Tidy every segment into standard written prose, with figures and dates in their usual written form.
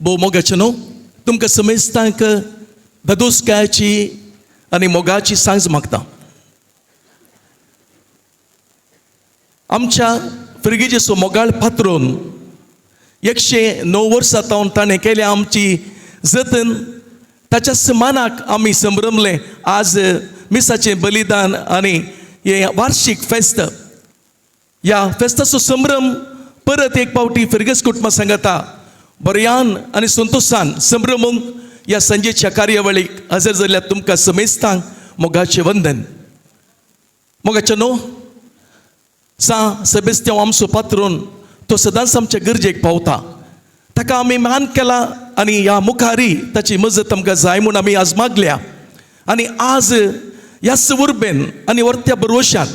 भोव मोगाचें न्हू तुमकां समेस्तांक धादोसकायाची आनी मोगाची सांज मागता. आमच्या फिरगेजेचो मोगाळ पात्रोन 109 वर्सां तावन ताणें केल्या आमची जतन, ताच्या समानाक आमी संभ्रमले. आज मिसाचें बलिदान आनी हें वार्षीक फेस्त, ह्या फेस्ताचो संभ्रम परत एक पावटी फिरगेज कुटुंबा सांगता बरयान आनी संतोशान संभ्रमूंक ह्या सांजेच्या कार्यावळीक हजर जाल्ल्या तुमकां समेस्तांक मोगाचें वंदन. मोगाचें न्हू सा सेबेस्त्यांव आमचो पात्रोन तो सदांच आमच्या गरजेक पावता, ताका आमी मान केला आनी ह्या मुखारी ताची मजत आमकां जाय म्हूण आमी आज मागल्या. आनी आज ह्याच उर्बेन आनी वर्त्या बरवशान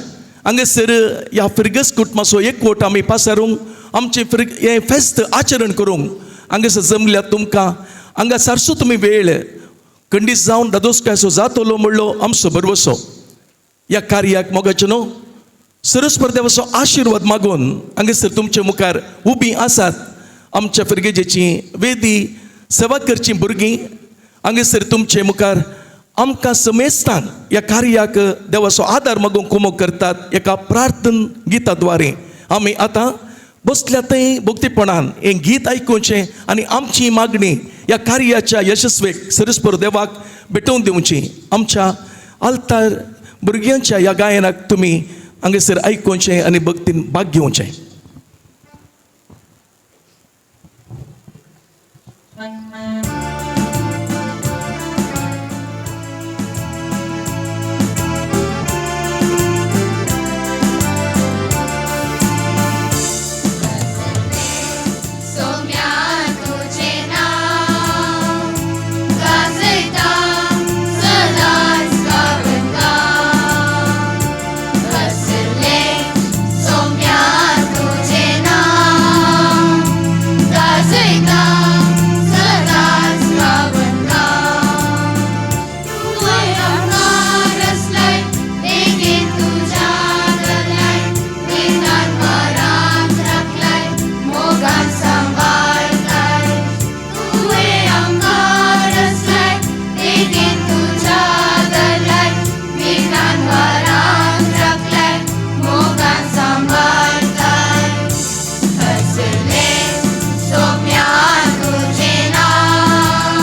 हांगासर ह्या फिरगस कुटुंबाचो एकवट आमी पासारूंक आमचें हें फेस्त आचरण करूंक हांगासर जमल्या तुमकां हांगा सारसो तुमी वेळ खंडीत जावन दादोसकायचो जातलो म्हणलो आमचो भरवसो. ह्या कार्याक मोगाचें न्हू सरस्पर देवाचो आशिर्वाद मागून हांगासर तुमचे मुखार उबी आसात आमच्या फिरगेजेची वेदी सेवा करची भुरगीं. हांगासर तुमचे मुखार आमकां समेस्तांक ह्या कार्याक देवाचो आदार मागून कुमक करतात एका प्रार्थन गिता द्वारे. आमी आतां बसल्या थंय भक्तीपणान हें गीत आयकुचें आनी आमची मागणी ह्या कार्याच्या यशस्वेक सरस्पर देवाक भेटोवन दिवची. आमच्या आल्तार भुरग्यांच्या ह्या गायनाक तुमी हांगासर आयकुचें आनी भक्तीन भाग घेवचें. सोम्या तुझे नाव गाजयता सदांच गावंता, कसले सोम्या तुझे नाव गाजयता सदांच गावंता. तुवें आमकां रचलाय बेगीन तुज्या दरलाय, वेदान वारांत राखलाय मोगान सांबाळताय. तुवें आमकां रचलाय बेगीन तुज्या दरलाय, वेदान वारांत राखलाय मोगान सांबाळताय. कसले सोम्या तुझे नाव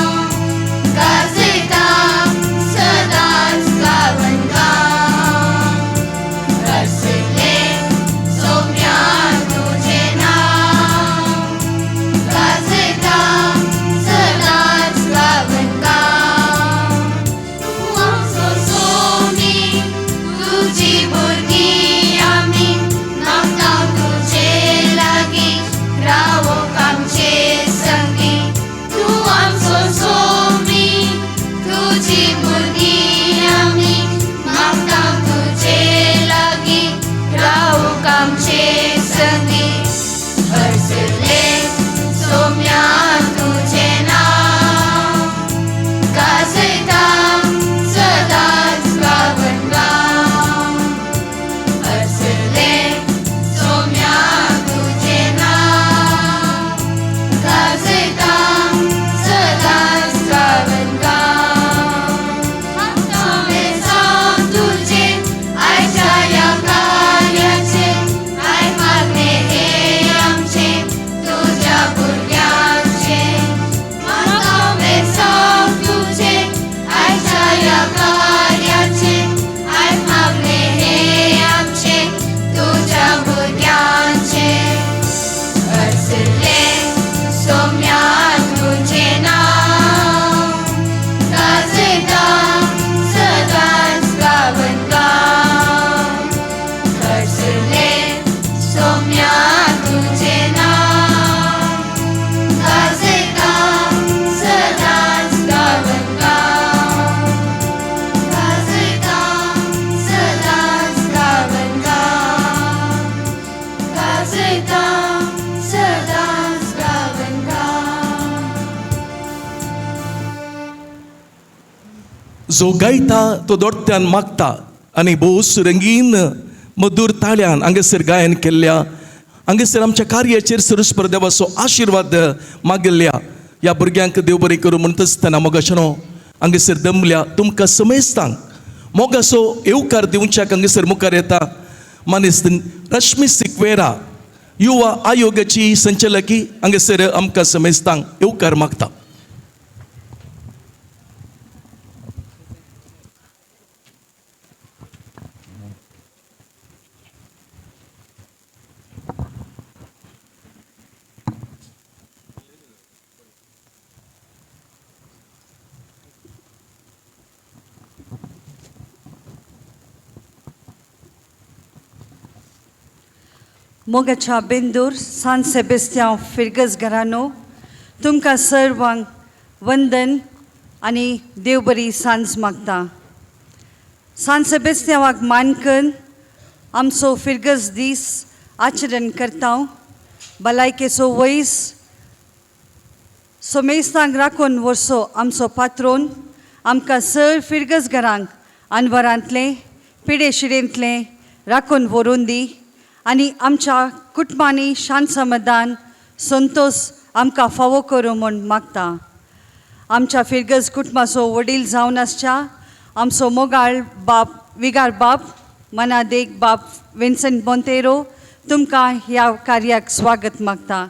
गाजयता सदांच गावंता, कसले सोम्या तुझे नाव गाजयता सदांच गावंता. तूं आमचो सोमी तुजी भुरगीं आमी, मागता तुजे लागीं रावोंक आमचे संगी. तूं आमचो सोमी तुजी भुरगीं आमी, मागता तुजे लागीं रावोंक आमचे संगी. कसले सोम्या तुझे नाव गाजयता सदांच गावंता, कसले सोम्या तुझे नाव गाजयता सदांच गावंता. बेसांव तुझे आयच्या ह्या कार्याचे, I मागणे हे आमचे तुज्या भुरग्यांचे. बेसांव तुझे आयच्या ह्या कार्याचे, I मागणे हे आमचे तुज्या भुरग्यांचे. कसले सोम्या तुझे नाव गाजयता सदांच गावंता, कसले सोम्या तुझे नाव गाजयता सदांच गावंता, गाजयता सदांच गावंता, गाजयता सदांच गावंता. जो गायता तो दोडत्यान मागता आनी भोव रंगीन मधूर ताळ्यान हांगासर गायन केल्ल्या हांगासर आमच्या कार्याचेर सरस्पर देवाचो आशिर्वाद मागिल्ल्या ह्या भुरग्यांक देव बरें करूं म्हणटा आसतना मोगाशनो हांगासर दमल्या तुमकां समेस्तांक मोगासो येवकार दिवच्याक हांगासर मुखार येता मानेस्त रश्मी सिक्वेरा, युवा आयोगाची संचालकी, हांगासर आमकां समेस्तांक येवकार मागता. मोगाच्या बेंदूर सान सेबेस्त्यांव फिरगज घरानो, तुमकां सर्वांक वंदन आनी देव बरी सांज मागता. सान सेबेस्त्यांवाक मानकन आमचो फिरगज दीस आचरण करता. भलायकेचो वयस सोमेस्तांक राखून वर्सो आमचो पात्रोन आमकां सर फिरगज घरांक अनवरांतलें पिडे शिरेंतलें राखून व्हरून दी आनी आमच्या कुटुंबांनी शांत समाधान संतोश आमकां फावो करूं म्हूण मागता. आमच्या फिरगज कुटुंबाचो वडील जावन आसच्या आमचो मोगाळ बाप विगार बाप मनादेक बाप विन्संट मोंतेरो, तुमकां ह्या कार्याक स्वागत मागता.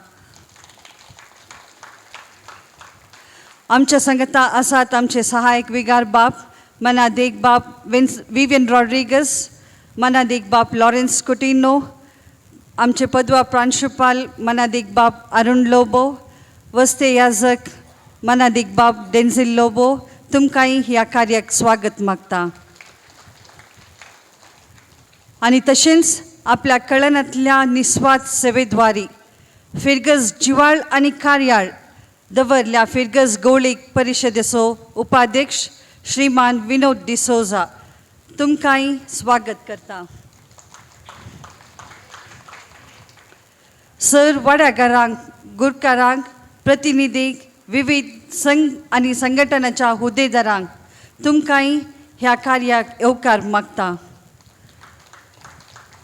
आमच्या संगता आसात आमचे सहायक विगार बाप मनादेक बाप विवियन रॉड्रिगस, मनादेक बाप लॉरेन्स कुटिनो, आमचे पदवा प्रांशुपाल मनादीक बाप अरुण लोबो, वस्ते याजक मनादीक बाप डेन्झिल लोबो, तुमकांय ह्या कार्याक स्वागत मागता. आनी तशेंच आपल्या कळनांतल्या निस्वार्थ सेवेद्वारी फिरगज जिवाळ आनी कार्याळ दवरल्या फिरगज गौळीक परिशदेचो उपाध्यक्ष श्रीमान विनोद डिसोजा, तुमकांय स्वागत करता. सर वाड्यागारांक, गुरकारांक, प्रतिनिधीक, विविध संघ आनी संघटनाच्या हुद्देदारांक तुमकांय ह्या कार्याक येवकार मागता.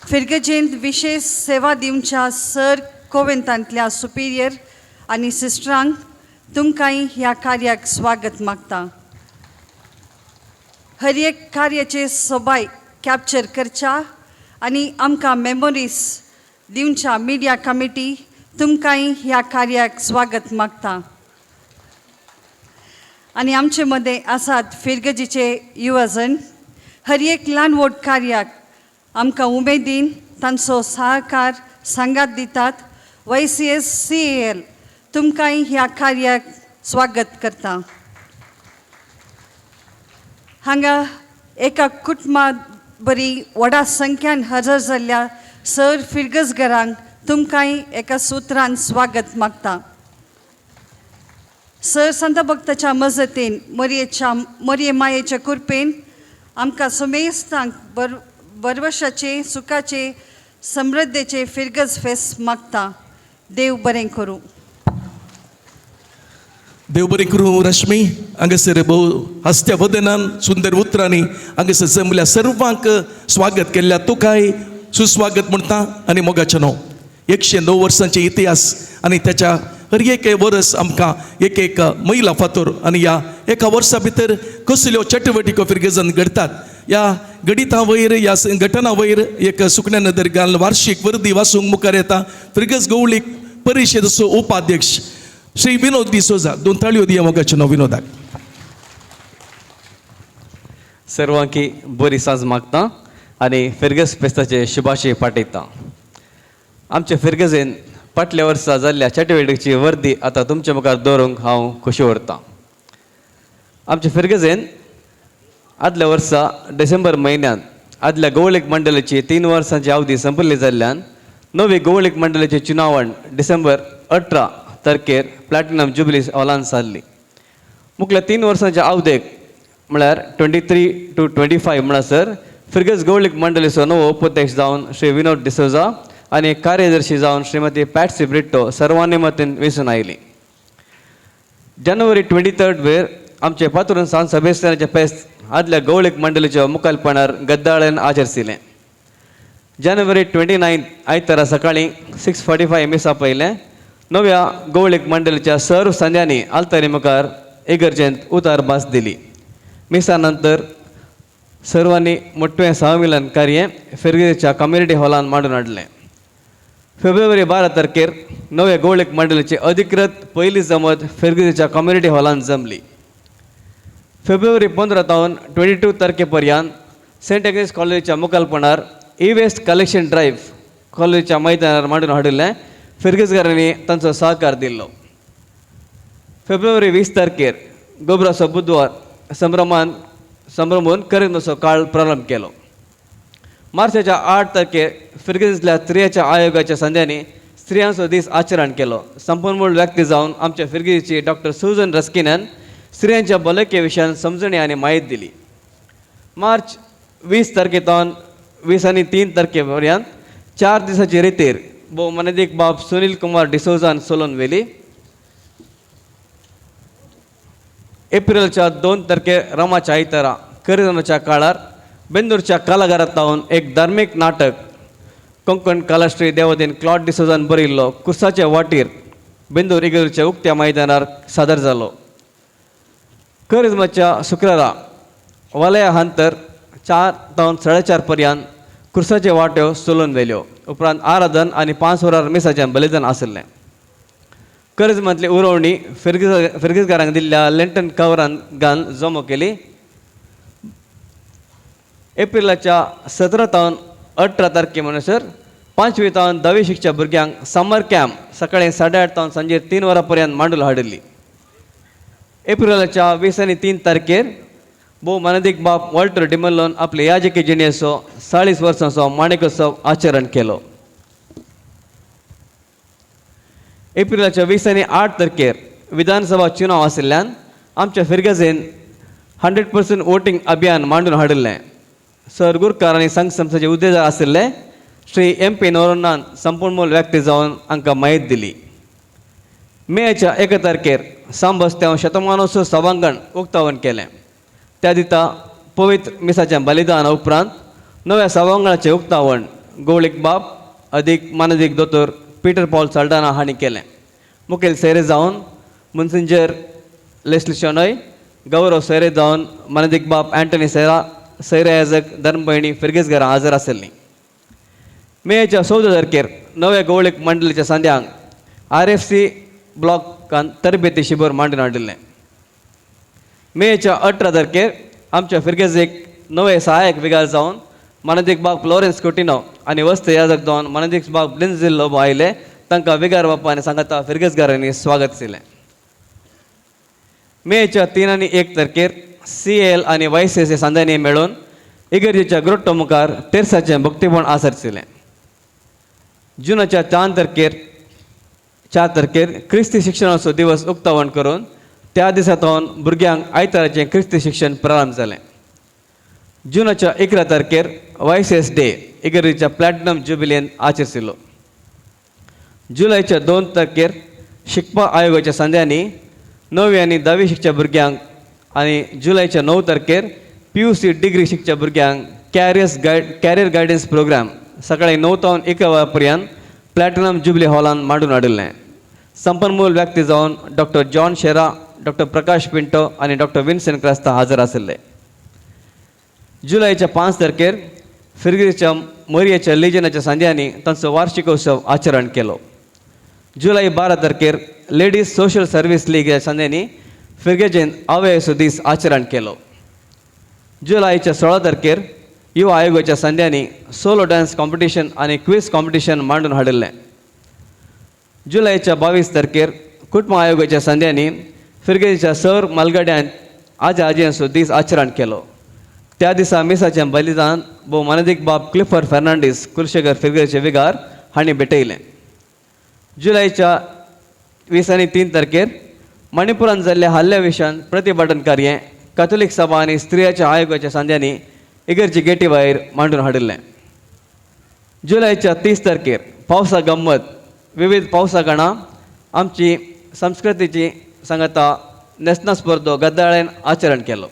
फिरगजेंत विशेश सेवा दिवच्या सर कोवेंतांतल्या सुपिरियर आनी सिस्टरांक तुमकांय ह्या कार्याक स्वागत मागता. हर एक कार्याचे सोबाय कॅप्चर करच्या आनी आमकां मेमोरीज दिवच्या मिडिया कमिटी तुमकांय ह्या कार्याक स्वागत मागता. आनी आमचे मदें आसात फिरगजीचे युवजन, हर एक ल्हान व्हड कार्याक आमकां उमेदीन तांचो सहकार सांगात दितात. Y C S C L तुमकांय ह्या कार्याक स्वागत करता. हांगा एका कुटुंबा बरी व्हडा संख्यान हजर जाल्ल्या सर फिरगज घरांक तुमकांय एका सुत्रान स्वागत मागता. सर संत भक्ताच्या मजतीन मरयेच्या मरये मायेच्या कृपेन आमकां सुमेस्तांक बरवशाचे सुखाचे समृद्धेचे फिरगज फेस मागता. देव बरें करूं. देव बरें करूं रश्मी. हांगासर भोव हस्त्या वदनान सुंदर उतरांनी हांगासर जमल्या सर्वांक स्वागत केल्ल्या तुकाय सुस्वागत म्हणटा. आनी मोगाचें न्हू 109 वर्सांचे इतिहास आनी त्याच्या हर एक वर्स आमकां एक एक महिला फातोर आनी ह्या एका वर्सा भितर कसल्यो चटवटिको फिरगजन घडटात ह्या गणिता वयर ह्या घटना वयर एक सुकण्या नदर घालून वार्षिक वर्दी वाचूंक मुखार येता फिरगज गवळीक परिशदेचो उपाध्यक्ष श्री विनोद डिसोजा. दोन ताळयो दिया मोगाचें नांव विनोदाक. सर्वांकी बरी सांज मागता आनी फिरगज फेस्ताचे शुभाशय पाठयता. आमचे फिरगजेन फाटल्या वर्सा जाल्ल्या चटवटीची वर्दी आतां तुमचे मुखार दवरूंक हांव खोशी उरतां. आमचे फिरगजेन आदल्या वर्सा डिसेंबर म्हयन्यांत आदल्या गवळीक मंडळाची 3 वर्सांची अवधी संपल्ली जाल्ल्यान नवी गवळीक मंडळाची चुनावण डिसेंबर 18 तारखेर प्लॅटिनम जुबली हॉलान सारली. मुखल्या 3 वर्सांच्या अवधेक म्हळ्यार 23 to 25 म्हणसर फिरगज गवळीक मंडळीचो नवो उपाध्यक्ष जावन श्री विनोद डिसोजा आनी कार्यदर्शी जावन श्रीमती पॅट्सी ब्रिट्टो सर्वानुमतीन वेंचून आयली. जानेवारी 23 वेर आमचे पात्रून सान सभेस्तानाचे फेस्त आदल्या गवळीक मंडळीच्या मुखालपणार गद्दाळ्यान आचरसिलें. जानेवारी 29 आयतारा सकाळीं 6:45 मिसा पयलें नव्या गोवळीक मंडळीच्या सर्व संद्यांनी आल्तारी मुखार इगर्जेंत उतार भास दिली. मिसा नंतर सर्वांनी मोटवें सहमिलन कार्य फिर्गजेच्या कम्युनिटी हॉलान मांडून हाडलें. फेब्रुवारी 12 तारखेर नव्या गोवळीक मंडळीची अधिकृत पयली जमत फिर्गजेच्या कम्युनिटी हॉलान जमली. फेब्रुवारी 15 तावन 22 तारखे पर्यंत सेंट एग्नेस कॉलेजीच्या मुखालपणार ई वेस्ट कलेक्शन ड्रायव्ह कॉलेजीच्या मैदानार मांडून हाडिल्लें. फिर्गजकारांनी तांचो सहकार दिल्लो. फेब्रुवारी 20 तारखेर गोबराचो बुधवार संभ्रमान संभ्रमून करिंदोचो काळ प्रारंभ केलो. मार्चाच्या 8 तारखेर फिर्गजेंतल्या स्त्रियांच्या आयोगाच्या संद्यांनी स्त्रियांचो दीस आचरण केलो. संपूर्ण व्यक्ती जावन आमच्या फिर्गजेची डॉक्टर सुजन रस्किनान स्त्रियांच्या भलायके विशयान समजणी आनी म्हायती दिली. मार्च 20 तारखेतावन 20 आनी 3 तारखे पर्यंत 4 दिसांचे रितीर भोव मानेदीक बाब सुनील कुमार डिसोजान सोलोन व्हेली. एप्रिलच्या 2 तारखेर रमाच्या आयतारा करिजमाच्या काळार बेंदूरच्या कलागारांत तावन एक धार्मीक नाटक कोंकण कलाश्री देवदेन क्लॉड डिसोजान बरयल्लो कुर्साचे वाटीर बेंदूर इगर्जेच्या उक्त्या मैदानार सादर जालो. करिजमाच्या शुक्रारा वलया हांतर 4 तावन 4:30 पर्यंत कुर्साचे वाट्यो सोलून व्हेल्यो. उपरांत आराधन आनी 5 वरार मिसाचें बलिदान आशिल्लें. करिजमांतली उरोवणी फिर्गजकारांक दिल्ल्या लेंटन कवरान घालून जमो केली. एप्रिलाच्या 17 तावन 18 तारखे म्हणसर 5वी तावन 10वी शिकच्या भुरग्यांक समर कॅम्प सकाळी 8:30 तावन सांजे 3 वरां पर्यंत मांडूल हाडिल्ली. एप्रिलाच्या 20 आनी 3 तारखेर भोव मानदीक बाब वॉल्टर डिमल्लोन आपले याजकी जिणेचो 40 वर्सांचो माणिकोत्सव आचरण केलो. एप्रिलाच्या 20 आनी 8 तारखेर विधानसभा चुनाव आशिल्ल्यान आमच्या फिर्गजेन 100% वोटींग अभियान मांडून हाडिल्लें. सर गुरकार आनी संघ संस्थेचे उद्देजक आशिल्ले श्री एम पी नोरोनान संपूर्ण व्यक्ती जावन हांकां म्हायती दिली. मेच्या 1 तारखेर सांबस्त्यांव शतमानोत्सव सभांगण उक्तावण केलें. त्या दिसा पवित्र मिसाचें बलिदान उपरांत नव्या सभांगणाचें उक्तावण गोवळीक बाब अदीक मानदीक दोतोर पीटर पॉल साल्डाना हांणी केलें. मुखेल सोयरे जावन मुन्सिंजर लेस्ली शोनय, गौरव सोयरे जावन मानदीक बाब अँटनी सैरा, सैरा याजक धर्मभयणी फिर्गेजघरां हाजर आशिल्लीं. मेच्या 14 तारखेर नव्या गोवळीक मंडळीच्या सांद्यांक RFC ब्लॉकान तरबेती शिबीर मांडून हाडिल्लें. मेच्या 18 तारखेर आमच्या फिर्गेजेक नवे सहायक विगार जावन मानदीक बाब लॉरेन्स कुटिनो आनी वस्त याजक जावन मानदीक बाब डेन्झिल लोबो आयले. तांकां विगार बाप्पा आनी सांगाता फिर्गजगारांनी स्वागत केलें. मेच्या 3 आनी 1 तारखेर CL आनी YCS सांद्यांनी मेळून इगर्जेच्या ग्रोट्टो मुखार तेरसाचें भक्तीपण आसरचिलें. जुनाच्या 4 तारखेर क्रिस्ती शिक्षणाचो दिवस उक्तावण करून त्या दिसा सावन भुरग्यांक आयताराचें क्रिस्ती शिक्षण प्रारंभ जालें. जुनाच्या 11 तारखेर YCS day इगर्जेच्या प्लॅटिनम जुबिलियन आचरशिल्लो. जुलयच्या 2 तारखेर शिकपा आयोगाच्या संद्यांनी 9वी आनी 10वी शिकच्या भुरग्यांक आनी जुलयच्या 9 तारखेर PUC degree शिकच्या भुरग्यांक कॅरियर गायडन्स प्रोग्राम सकाळी 9 तावन 1 वरां पर्यंत प्लॅटिनम जुबली हॉलान मांडून हाडिल्लें. संपन्मूल व्यक्ती जावन doctor John Shera, doctor Prakash Pinto आनी डॉक्टर विन्सन क्रास्ता हाजर आशिल्ले. जुलयच्या 5 तारखेर फिर्गजेच्या मोरयेच्या लिजनाच्या सांद्यांनी तांचो वार्षिकोत्सव आचरण केलो. जुलय 12 तारखेर लेडीज सोशल सर्वीस लीग ह्या सांद्यांनी फिर्गजेन आवयसो दीस आचरण केलो. जुलयच्या 16 तारखेर युवा आयोगाच्या सांद्यांनी सोलो डान्स कॉम्पिटिशन आनी क्वीज कॉम्पिटिशन मांडून हाडिल्लें. जुलयच्या 22 तारखेर कुटुंब आयोगाच्या सांद्यांनी फिर्गजेच्या सर मालगड्यान आजा आजयांचो दीस आचरण केलो. त्या दिसा मिसाचें बलिदान भोव मानदीक बाब क्लिफर फेर्नांडीस कुलशेखर फिर्गजेचे विगार हांणी भेटयलें. जुलयच्या 20 आनी 3 तारखेर मणिपुरांत जाल्ल्या हल्ल्या विशयान प्रतिभाटन कार्य कॅथोलीक सभा आनी स्त्रियाच्या आयोगाच्या सांद्यांनी इगर्जी गेटी भायर मांडून हाडिल्लें. जुलयच्या 30 तारखेर पावसा गम्मत विविध पावसा काणां आमची संस्कृतीची सांगाता न्हेसना स्पर्धो गद्दाळ्यान आचरण केलो.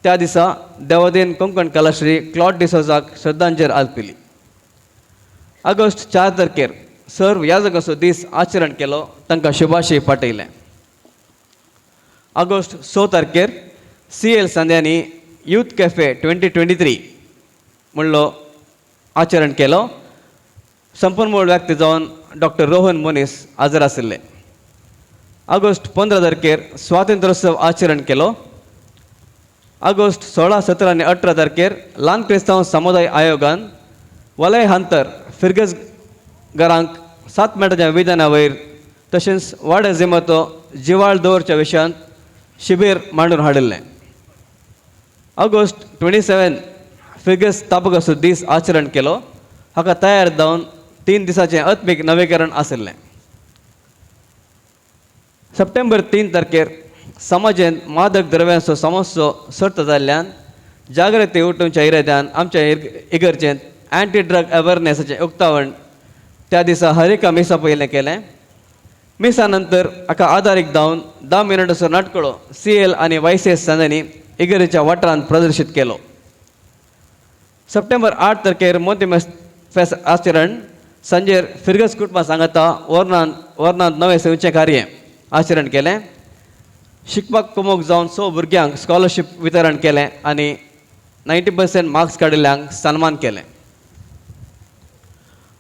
त्या दिसा देवादेन कोंकण कलाश्री क्लॉड डिसोजाक श्रद्धांजली अर्पिली. ऑगस्ट 4 तारखेर सर्व याजकाचो दीस आचरण केलो, तांकां शुभाशय पाठयलें. ऑगस्ट 6 तारखेर सी एल सांद्यांनी यूथ कॅफे 2023 म्हणलो आचरण केलो. संपूर्ण व्यक्ती जावन डॉक्टर रोहन मोनीस हाजर आशिल्ले. ऑगस्ट 15 तारखेर स्वातंत्र्योत्सव आचरण केलो. ऑगस्ट 16, 17 आनी 18 तारखेर ल्हान क्रिस्तांव समुदाय आयोगान वलय हांतर फिरगज घरांक 7 मिनटाच्या विधाना वयर तशेंच वाड्या जिमतो जिवाळ दवरच्या विशयांत शिबीर मांडून हाडिल्लें. ऑगस्ट 27 फिरगज स्थापकाचो दीस आचरण केलो. हाका तयार जावन 3 दिसाचें आत्मीक नवीकरण आशिल्लें. सप्टेंबर 3 तारखेर समाजेंत मादक द्रव्यांचो समस्यो सर्त जाल्ल्यान जागृती उठोवच्या इराद्यान आमच्या इगर्जेंत एंटी ड्रग अवेरनेसाचें उक्तावण त्या दिसा हर एका मिसा पयलें केलें. मिसा नंतर हाका आदारीक जावन 10 मिनटाचो नाटकळो सी एल आनी वाय सी एस सांद्यांनी इगर्जेच्या वाठारांत प्रदर्शीत केलो. सप्टेंबर 8 तारखेर मोती फेस्त आचरण सांजेर फिरगज कुटुंबा सांगाता वर्णांत नवें सेवचें कार्य आचरण केलें. शिकपाक कुमोक जावन 100 भुरग्यांक स्कॉलरशीप वितरण केलें आनी 90% मार्क्स काडिल्ल्यांक सन्मान केलें.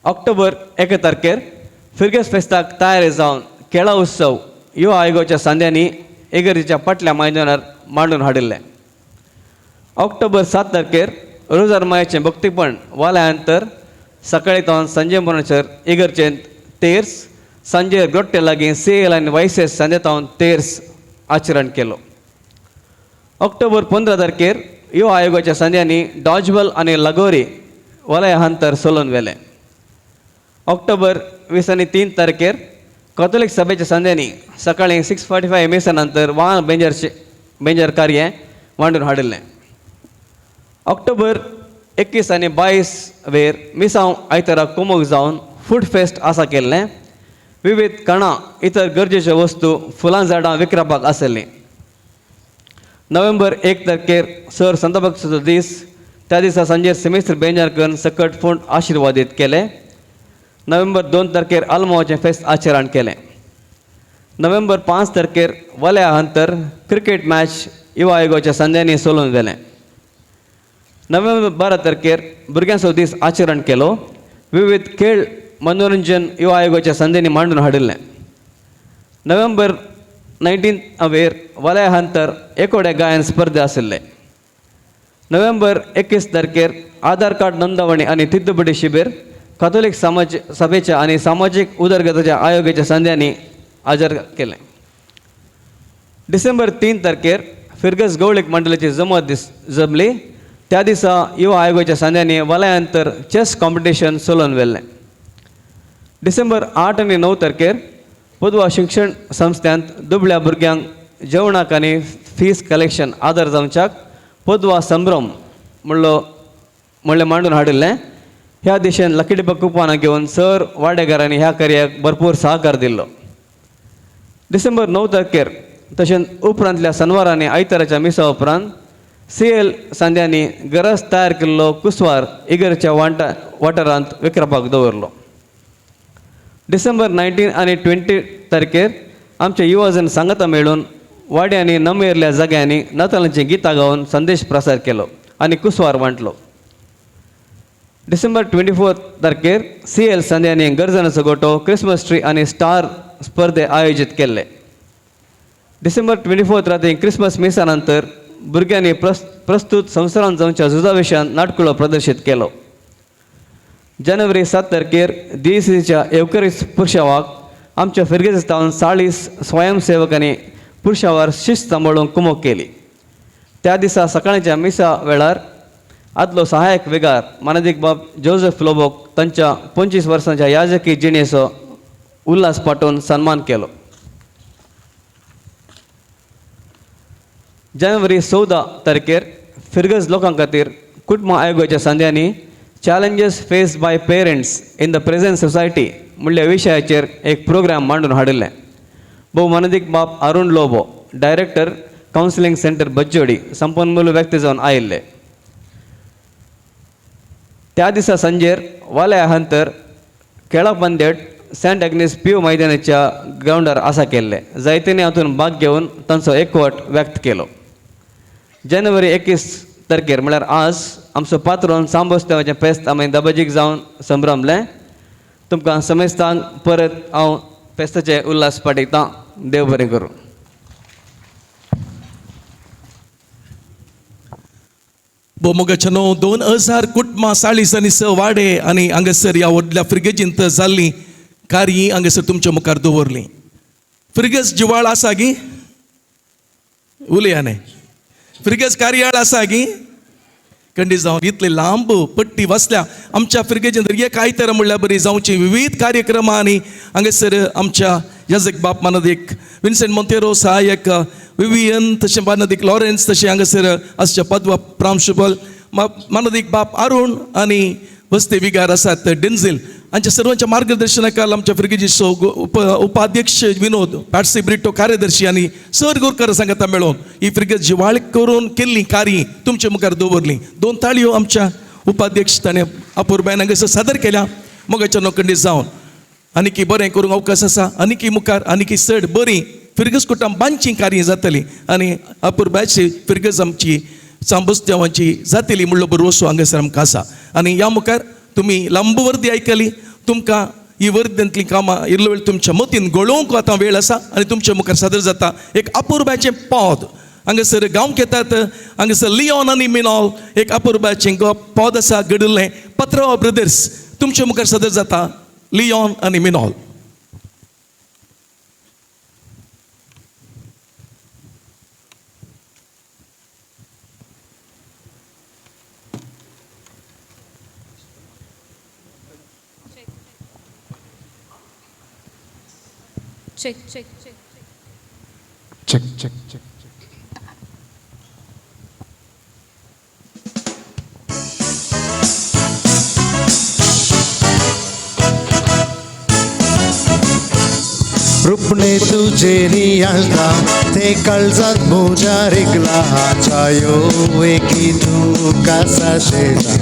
ऑक्टोबर 1 तारखेर फिरगज फेस्ताक तयारी जावन खेळा उत्सव युवा आयोगाच्या सांद्यांनी इगर्जेच्या फाटल्या मैदानार मांडून हाडिल्लें. ऑक्टोबर 7 तारखेर रोजार मायाचें भक्तीपण वाल्या नंतर सकाळी तावन सांजे म्हणसर इगर्जेंत तेर्स, सांजे ग्रोट्टे लागीं सी एल आनी वाय सी एस सांजे तावन तेर्स आचरण केलो. ऑक्टोबर 15 तारखेर युवा आयोगाच्या सांद्यांनी डॉजबॉल आनी लगोरी वलय हांतर सोलोवन व्हेलें. ऑक्टोबर 20 आनी 3 तारखेर कॅथोलीक सभेच्या सांद्यांनी सकाळीं 6:45 मिसा नंतर वाहन बेंजर कार्य मांडून हाडिल्लें. ऑक्टोबर 21 आनी 22 वेर मिसांव आयतारा कुमोक जावन फूड फेस्ट आसा केल्लें. विविध कणां इतर गरजेच्यो वस्तू फुलां झाडां विकरापाक आशिल्लीं. नोव्हेंबर 1 तारखेर सर संतापक्षाचो दीस, त्या दिसा सांजेर सेमिस्त्र बेंजार करून सकट फोंड आशिर्वादीत केले. नोव्हेंबर 2 तारखेर आल्मोवाचें फेस्त आचरण केलें. नोव्हेंबर 5 तारखेर वल्या अंतर क्रिकेट मॅच युवा आयोगाच्या सांद्यांनी सोलोवन व्हेलें. नोव्हेंबर 12 तारखेर भुरग्यांचो दीस आचरण केलो. विविध खेळ मनोरंजन युवा आयोगाच्या संदींनी मांडून हाडिल्लें. नोव्हेंबर 19 वेर वलय हंतर एकोड्या गायन स्पर्धा आशिल्ले. नोव्हेंबर 21 तारखेर आधार कार्ड नोंदवणी आनी तिद्दुपडी शिबीर कॅथोलीक समाज सभेच्या आनी सामाजीक उदरगताच्या आयोगाच्या संद्यांनी हाजर केलें. डिसेंबर 3 तारखेर फिरगज गवळीक मंडळाची जमत जमली. त्या दिसा युवा आयोगाच्या सांद्यांनी वलयांतर चॅस कॉम्पिटिशन चलोवन व्हेल्लें. डिसेंबर 8 आनी 9 तारखेर पदवा शिक्षण संस्थांत दुबळ्या भुरग्यांक जेवणाक आनी फीस कलेक्शन आदार जावच्याक पदवा संभ्रम म्हणलें मांडून हाडिल्लें. ह्या दिशेन लकीडिपा कुपानां घेवन सर वाडेकारांनी ह्या कार्याक भरपूर सहकार दिल्लो. डिसेंबर 9 तारखेर तशेंच उपरांतल्या शनवार आनी आयताराच्या मिसा उपरांत सी एल सांद्यांनी गरज तयार केल्लो कुसवार इगर्जेच्या वाठारांत विकरपाक दवरलो. डिसेंबर 19 आनी 20 तारखेर आमचे युवाजन सांगाता मेळून वाड्यांनी नमेरल्या जाग्यांनी नातालांची गितां गावन संदेश प्रसार केलो आनी कुसवार वांटलो. डिसेंबर 24 तारखेर सी एल सांद्यांनी गरजनाचो गोटो, क्रिसमस ट्री आनी स्टार स्पर्धे आयोजीत केल्ले. डिसेंबर 24 राती क्रिसमस मिसा नंतर भुरग्यांनी प्रस्तुत संवसारांत जावच्या झुजा विशयान नाटकुळो प्रदर्शीत केलो. जानेवारी 7 तारखेर डी सी सीच्या येवकरीस पुरशावाक आमच्या फिरगेजिस्तान 40 स्वयंसेवकांनी पुरशावार शिस्त सांबाळूंक कुमोक केली. त्या दिसा सकाळच्या मिसा वेळार आदलो सहायक विगार मानादीक बाब जोजफ लोबोक तांच्या 25 वर्सांच्या याजकी जिणेचो उल्हास पाठोवन सन्मान केलो. जानेवारी 14 तारखेर फिरगज लोकां खातीर कुटुंब आयोगाच्या सांद्यांनी challenges face by parents in the present society म्हणल्या विशयाचेर एक प्रोग्राम मांडून हाडिल्लें. भोव मानादीक बाब Arun Lobo, director counselling centre Bajjodi, संपन्मूल व्यक्ती जावन आयिल्ले. त्या दिसा सांजेर वाल्या हंतर खेळा पंदेट सेंट अग्नेस पीओ मैदानाच्या ग्रावंडार आसा केल्ले. जायत्यांनी हातून भाग घेवन तांचो एकवट व्यक्त केलो. जानेवारी 21 तारखेर म्हळ्यार आज आमचो पात्रोन सांबोस्तेवाचें फेस्त आमी दबाजीक जावन संभ्रमलें. तुमकां समेस्तांक परत हांव फेस्ताचे उल्हास पाठयतां. देव बरें करूं. बोमोगाच्या 9 2000 कुटुंबां 40 आनी 6 वाडे आनी हांगासर ह्या व्हडल्या फिर्गजींत जाल्लीं कार्य हांगासर तुमच्या मुखार दवरलीं. फिर्गज जिवाळ आसा गी? उलया न्ही. फिर्गज कार्याळ आसा गी? कंडी जावन इतली लांब पट्टी वाचल्या आमच्या फिर्गजींत एक आयतारा म्हणल्यार बरी जावची विविध कार्यक्रमां आनी हांगासर आमच्या याजक बाप मानदीक विन्सेंट मोंतेरो, सहायक विवियन, तशें मानदीक लॉरेन्स, तशें हांगासर आसच्या पदवा प्रांशुपल मानदीक बाप अरुण आनी वस्ते विगार आसात डेन्झिल हांच्या सर्वांच्या मार्गदर्शनाखाल आमच्या फिर्गजीचो उपाध्यक्ष विनोद पाटसी ब्रिटो कार्यदर्शी आनी सर गोरकर सांगता मेळोवन ही फिर्गज जिवाळ करून केल्ली कार्य तुमच्या मुखार दवरली. 2 ताळयो आमच्या उपाध्यक्ष ताणें अपुरबायन हांगासर सादर केल्या. मोगाच्या नोकंडी जावन आनीकी बरें करूंक अवकाश आसा, आनीकी मुखार आनीकी चड बरी फिर्गज कुटां बांदची कार्य जातली आनी अपुरबायची फिर्गज आमची सांबोस्त्यावांची जातली म्हणलो बरोसो हांगासर आमकां आसा. आनी ह्या मुखार तुमी लांब वर्दी आयकली, तुमकां ही वर्देंतलीं कामां इल्लो वेळ तुमच्या मतीन गळोवंक आतां वेळ आसा आनी तुमच्या मुखार सादर जाता एक अपुरबायचें पद. हांगासर गांवक येतात हांगासर लियोन आनी मिनॉल एक अपुरबायचें पद आसा घडिल्लें. पत्राव ब्रदर्स तुमच्या मुखार सादर जाता लियोन आनी मिनॉल. Check, check, check, check, check, check. रुपणे तुझे नियाळता ते काळजात म्हज्या रिगला छायो एकी तूं कासा शेता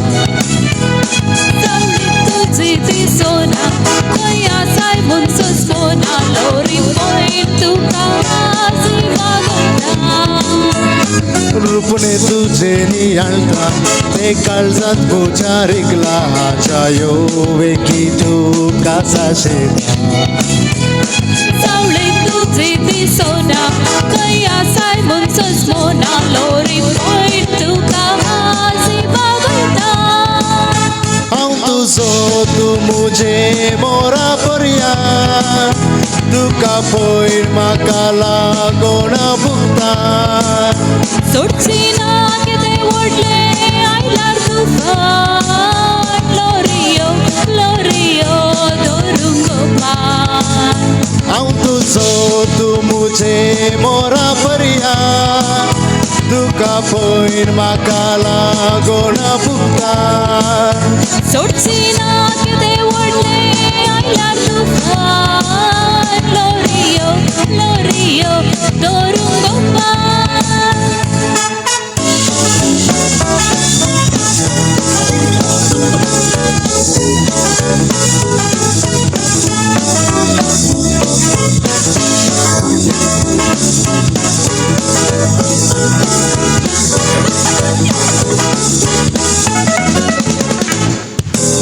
तुझी ती सोना खंय आसाय म्हूण सोसोना लोरी पॉयंट तुका वागयता. रुपणे तुझे नियाळता ते काळजात म्हज्या रिगला छायो एकी तूं कासा शेता सावळे तुझी ती सोना खंय आसाय म्हूण सोसोना लोरी पॉयंट तुका वागयता. हांव तुजो तूं मुजे मोरा पर्या तुका पयर म्हाका लागोण भुगता सोडची ना कितें व्हडलें आयल्यार तुफान लोरियो लोरियो धरूंक पान. हांव तुजो तूं मुजे मोरा पर्या तुका पयर म्हाका लागोण भुगता सोडची ना कितें व्हडलें आयल्यार तुफान लोरियो लोरियो धरूंक पान.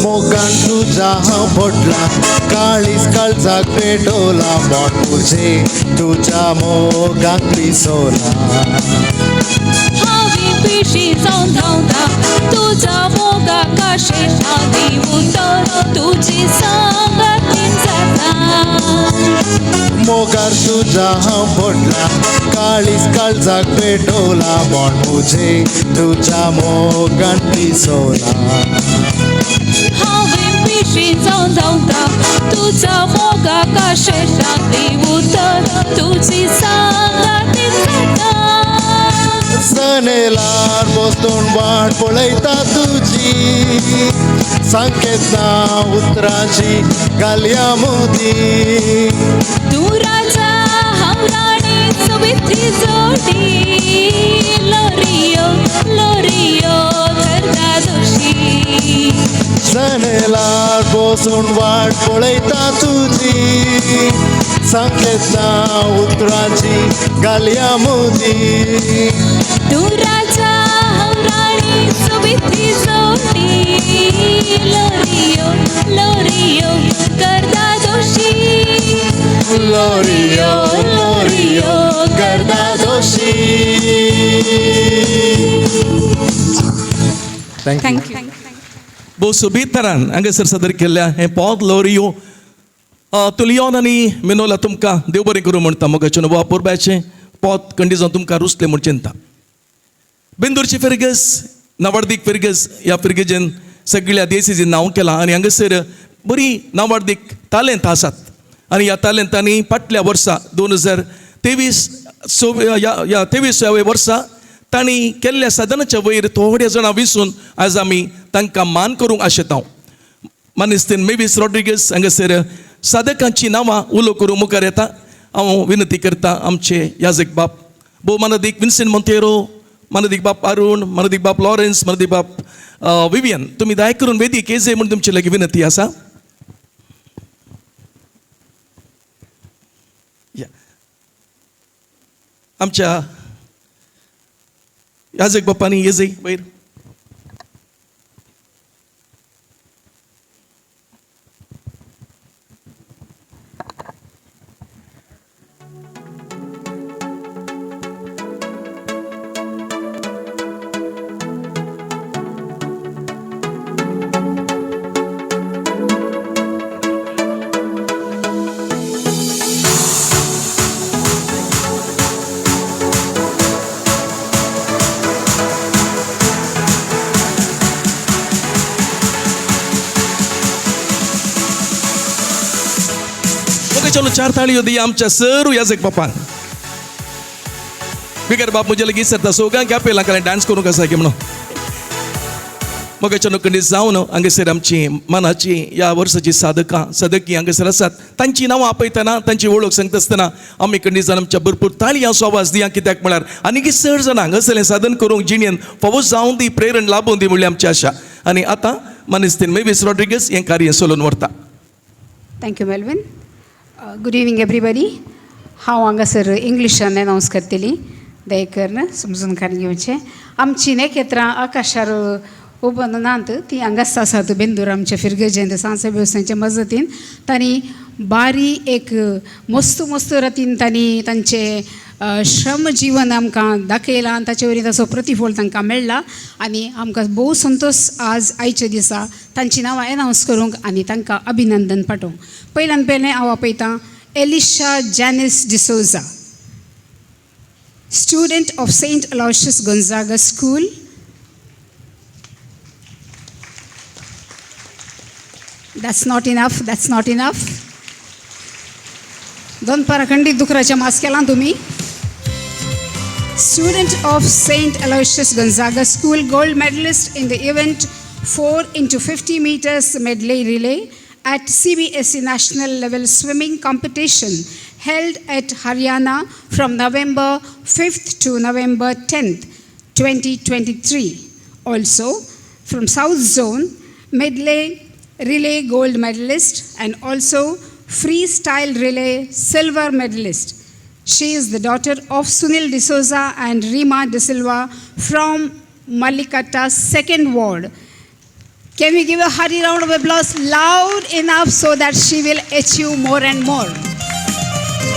मोगान तुझ्या हांव पडला काळीज काळजाक पेटोला मोट तुझे तुझ्या मोगाक पिसोला हांवें पिशी जावन धांवता तुज्या मोगाक आशेता दिवून तर तुजी सांगातीन जाता. मोगार तुझ्या हांव पडला काळीज काळजाक पेटोला मोट तुझे तुझ्या मोगान पिसोला हांवें पिशी जावन धांवता तुज्या मोगाक आशेता दिवून तर तुजी सांगातीन जाता. जनेलार बसून वाट पळयता तुजी सांकेतना उतरांची घालया मोदी तूं राजा हांव राणी सोबीत जोडी लोरियो लोरियो करता दोशी जनेलार बसून वाट पळयता तुजी सांगेतना उतरांची घालया मुदी. तूं राजा हांव राणी सोबीत जोडी. लोरियो लोरियो करता दोशी. लोरियो लोरियो करता दोशी. Thank you. भोव सोबीत तरान हांगासर सादर केल्ल्या हें पोत लोरियो तुलियोन आनी मिनोला तुमकां देव बरें करूं म्हणटा. मोगाचें वा पुरब्याचें पोत कंडिजन तुमकां रुचलें म्हूण चिंता. बेंदूरची फिरगज नावार्दीक फिरगज ह्या फिरगजेन सगळ्या देसीजीन नांव केलां आनी हांगासर बरी नावार्दीक तालेंत आसात आनी ह्या तालेंतांनी फाटल्या वर्सा 2023 ह्या 23व्या वर्सा तांणी केल्ल्या साधनाच्या वयर थोड्या जाणां विसून आज आमी तांकां मान करूंक आशेता. मानेस्तीन मेवीस रॉड्रिगस हांगासर साधकांची नांवां उलो करूंक मुखार येता. हांव विनंती करता आमचे याजक बाप भोव मानदीक विन्सेंट मोंतेरो, मानदीक बाप अरुण, मानदीक बाप लॉरेन्स, मानदीक बाप विवियन, तुमी दया करून वेदीक येजे म्हूण तुमचे लागीं विनंती आसा. या आमच्या याजक बापांनी येजय वयर. चलो चार ताळयो दिया आमच्या सर याजक बापान. बिगर बाप म्हजे लागीं सरता सगळ्यांक आपयला कारण डान्स करूंक आसा की म्हणून. मग चलो जावन हांगासर आमची मनाची ह्या वर्साची साधकां सदकी हांगासर आसात तांची नांवां आपयतना तांची वळख सांगता आसतना आमी कंडीजान आमच्या भरपूर ताळयांचो आवाज दिया. कित्याक म्हळ्यार आनीक चड जाणां हांगासरलें साधन करूंक जिणेन फावो जावन दी प्रेरण लाबून दी म्हणली आमची आशा. आनी आतां मानेस्तीन मेवीस रॉड्रिगस हें कार्य चलोवन व्हरता. Thank you Melvin. Good evening everybody. हांव हांगासर इंग्लिशान अनावन्स करतली, दया करून समजून काडून घेवचें. आमची नखेत्रां आकाशार उबोन नात, ती हांगाच आसात बेंदूर आमच्या फिरगजेंत सांसे वेवसायाच्या मजतीन तांणी बारी एक मस्त मस्त रातीन तांणी तांचे श्रम जीवन आमकां दाखयलां आनी ताचे वरवीं ताचो प्रतिफळ तांकां मेळ्ळा आनी आमकां भोव संतोश आज आयच्या दिसा तांची नांवां एनावन्स करूंक आनी तांकां अभिनंदन पाठोवंक. पयल्यान पयलें हांव आपयतां Elisha Janice D'Souza, student of Saint Aloysius Gonzaga school. That's not enough, that's not enough. दनपारां खंडीत दुकराचें मास केलां तुमी. Student of Saint Aloysius Gonzaga School, gold medalist in the event 4 into 50 meters medley relay at CBSE National Level Swimming Competition held at Haryana from November 5th to November 10th, 2023. Also, from South Zone, medley relay gold medalist and also freestyle relay silver medalist. She is the daughter of Sunil D'Souza and Rima De Silva from Malikata 2nd Ward. Can we give a hearty round of applause loud enough so that she will achieve more and more?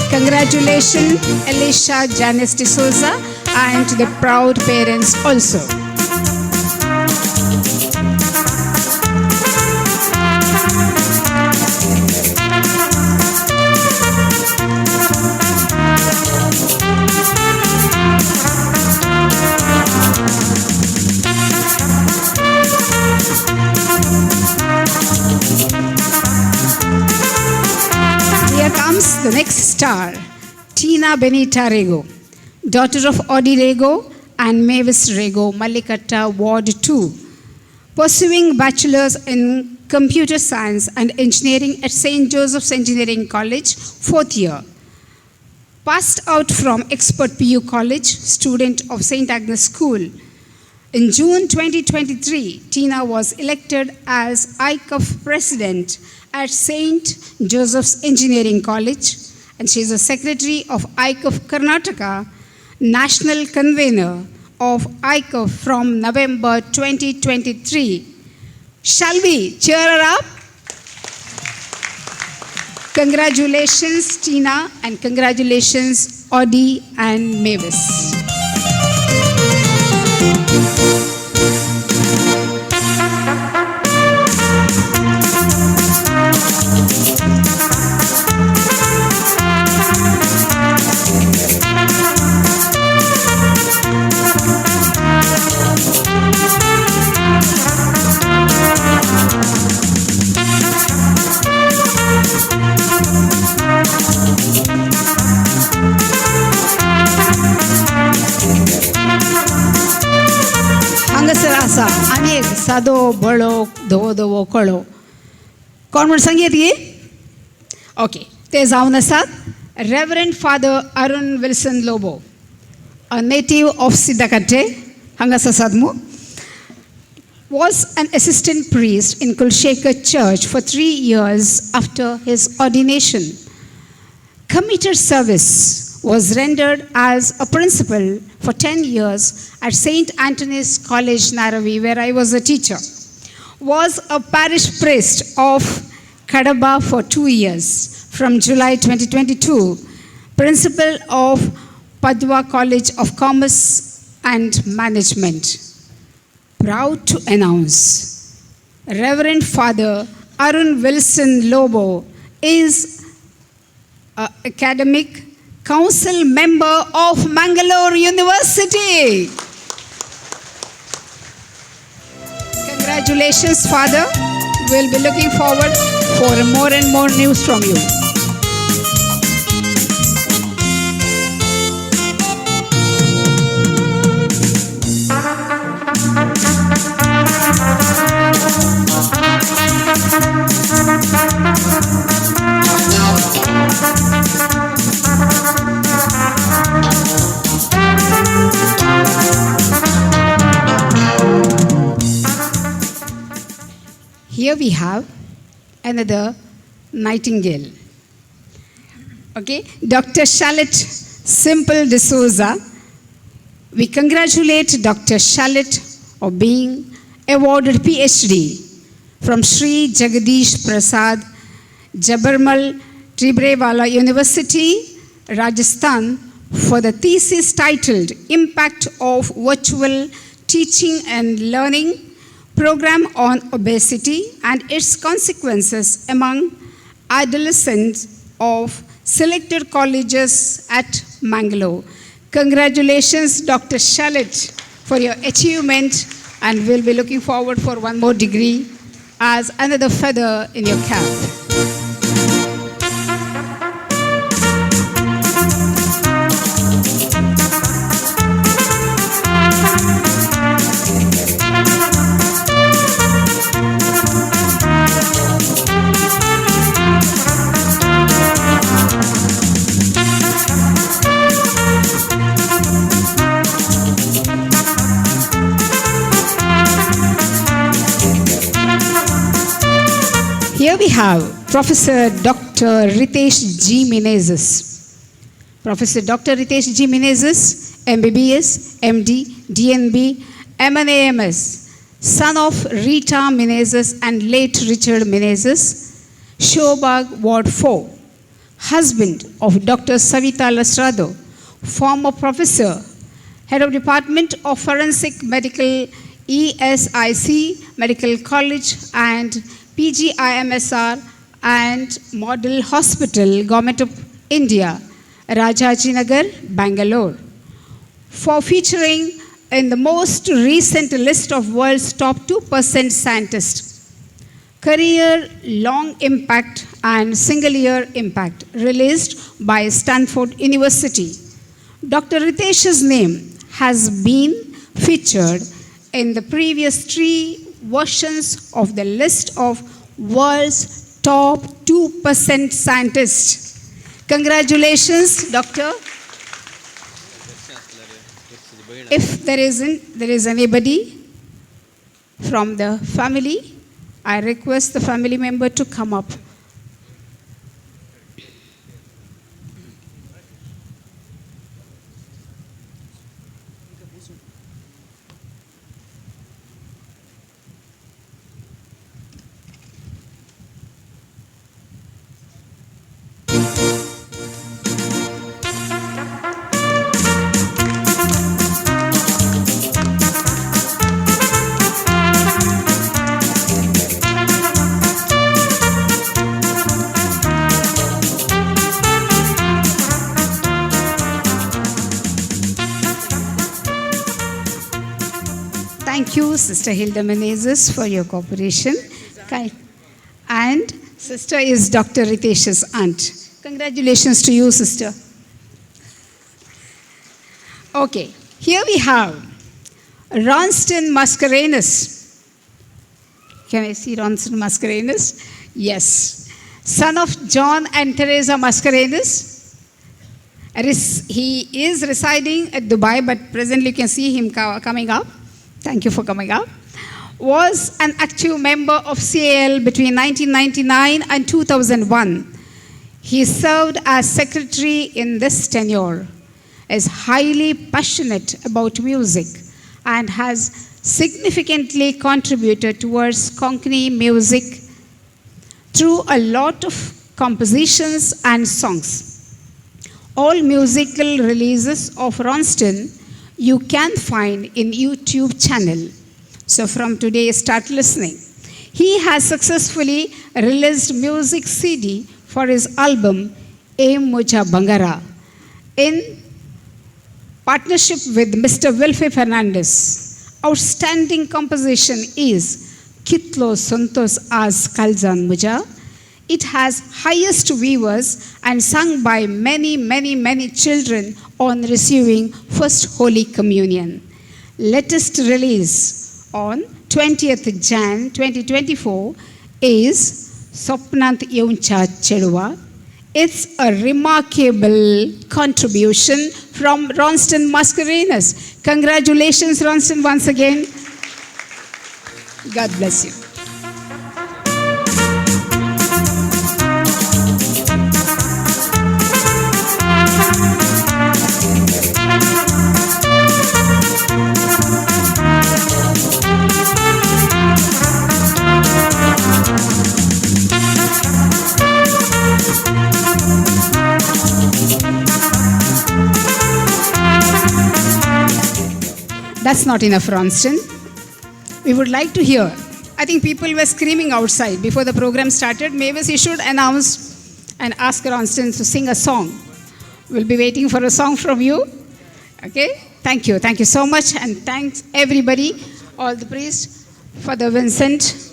Congratulations, Elisha Janice D'Souza, and to the proud parents also. Here comes the next star, Tina Benita Rego, daughter of Audi Rego and Mavis Rego, Malikata, Ward 2. Pursuing bachelor's in computer science and engineering at St. Joseph's Engineering College, 4th year. Passed out from Expert PU College, student of St. Agnes School. In June 2023, Tina was elected as ICUF president at St. Joseph's Engineering College, and she is a secretary of ICUF Karnataka, national convener of ICUF from November 2023. Shall we cheer her up? Congratulations, Tina, and congratulations, Audie and Mavis. हांगासर आसा आनी एक सादो बळो धवो धवो कळो. कोण म्हूण सांगयेत गी? ओके, ते जावन आसात Reverend Father Arun Wilson Lobo, a native of Siddakatte, हांगासर आसात मू, was an assistant priest in Kulshekar Church for 3 years after his ordination. Committed service was rendered as a principal for 10 years at St. Anthony's College, Naravi, where I was a teacher. Was a parish priest of Kadaba for 2 years from July 2022, principal of Padwa College of Commerce and Management. Proud to announce, Reverend Father Arun Wilson Lobo is an academic council member of Mangalore University. Congratulations, Father. We'll be looking forward for more and more news from you. Here we have another nightingale. Okay, Dr. Charlotte Simple D'Souza. We congratulate Dr. Charlotte of being awarded PhD from Sri Jagadish Prasad Jhabarmal Tibrewala University, Rajasthan, for the thesis titled Impact of Virtual Teaching and Learning Program on Obesity and Its Consequences Among Adolescents of Selected Colleges at Mangalore. Congratulations, Dr. Charlotte, for your achievement, and we'll be looking forward for one more degree as another feather in your cap. Here we have Professor Dr. Ritesh G. Menezes. Professor Dr. Ritesh G. Menezes, MBBS, MD, DNB, MNAMS, son of Rita Menezes and late Richard Menezes, Shobag Ward 4, husband of Dr. Savita Lasrado, former professor, head of Department of Forensic Medical, ESIC Medical College and PGIMSR and Model Hospital, Government of India, Rajajinagar, Bangalore, for featuring in the most recent list of world's top 2% scientists. Career Long Impact and Single Year Impact, released by Stanford University. Dr. Ritesh's name has been featured in the previous 3 versions of the list of world's top 2% scientists. Congratulations, Doctor. If there is anybody from the family, I request the family member to come up Thank you, Sister Hilda Menezes, for your cooperation. And sister is Dr. Ritesh's aunt. Congratulations to you, sister. Okay, here we have Ronston Mascarenas. Can I see Ronston Mascarenas? Yes. Son of John and Teresa Mascarenas. He is residing at Dubai, but presently you can see him coming up. Thank you for coming up. Was an active member of CAL between 1999 and 2001. He served as secretary in this tenure. Is highly passionate about music and has significantly contributed towards Konkani music through a lot of compositions and songs. All musical releases of Ronston you can find in YouTube channel. So from today, start listening. He has successfully released music CD for his album Aim Muja Bangara in partnership with Mr. Wilfie Fernandez. Outstanding composition is Kitlo Santos Az Kalzan Muja. It has highest viewers and sung by many, many, many children on receiving First Holy Communion. Latest release on 20th Jan 2024 is Sopnant Yeuncha Cheluva. It's a remarkable contribution from Ronston Mascarenas. Congratulations, Ronston, once again. God bless you. That's not enough, Ronston. We would like to hear. I think people were screaming outside before the program started. Maybe he should announce and ask Ronston to sing a song. We'll be waiting for a song from you. Okay? Thank you. Thank you so much. And thanks everybody, all the priests, Father Vincent,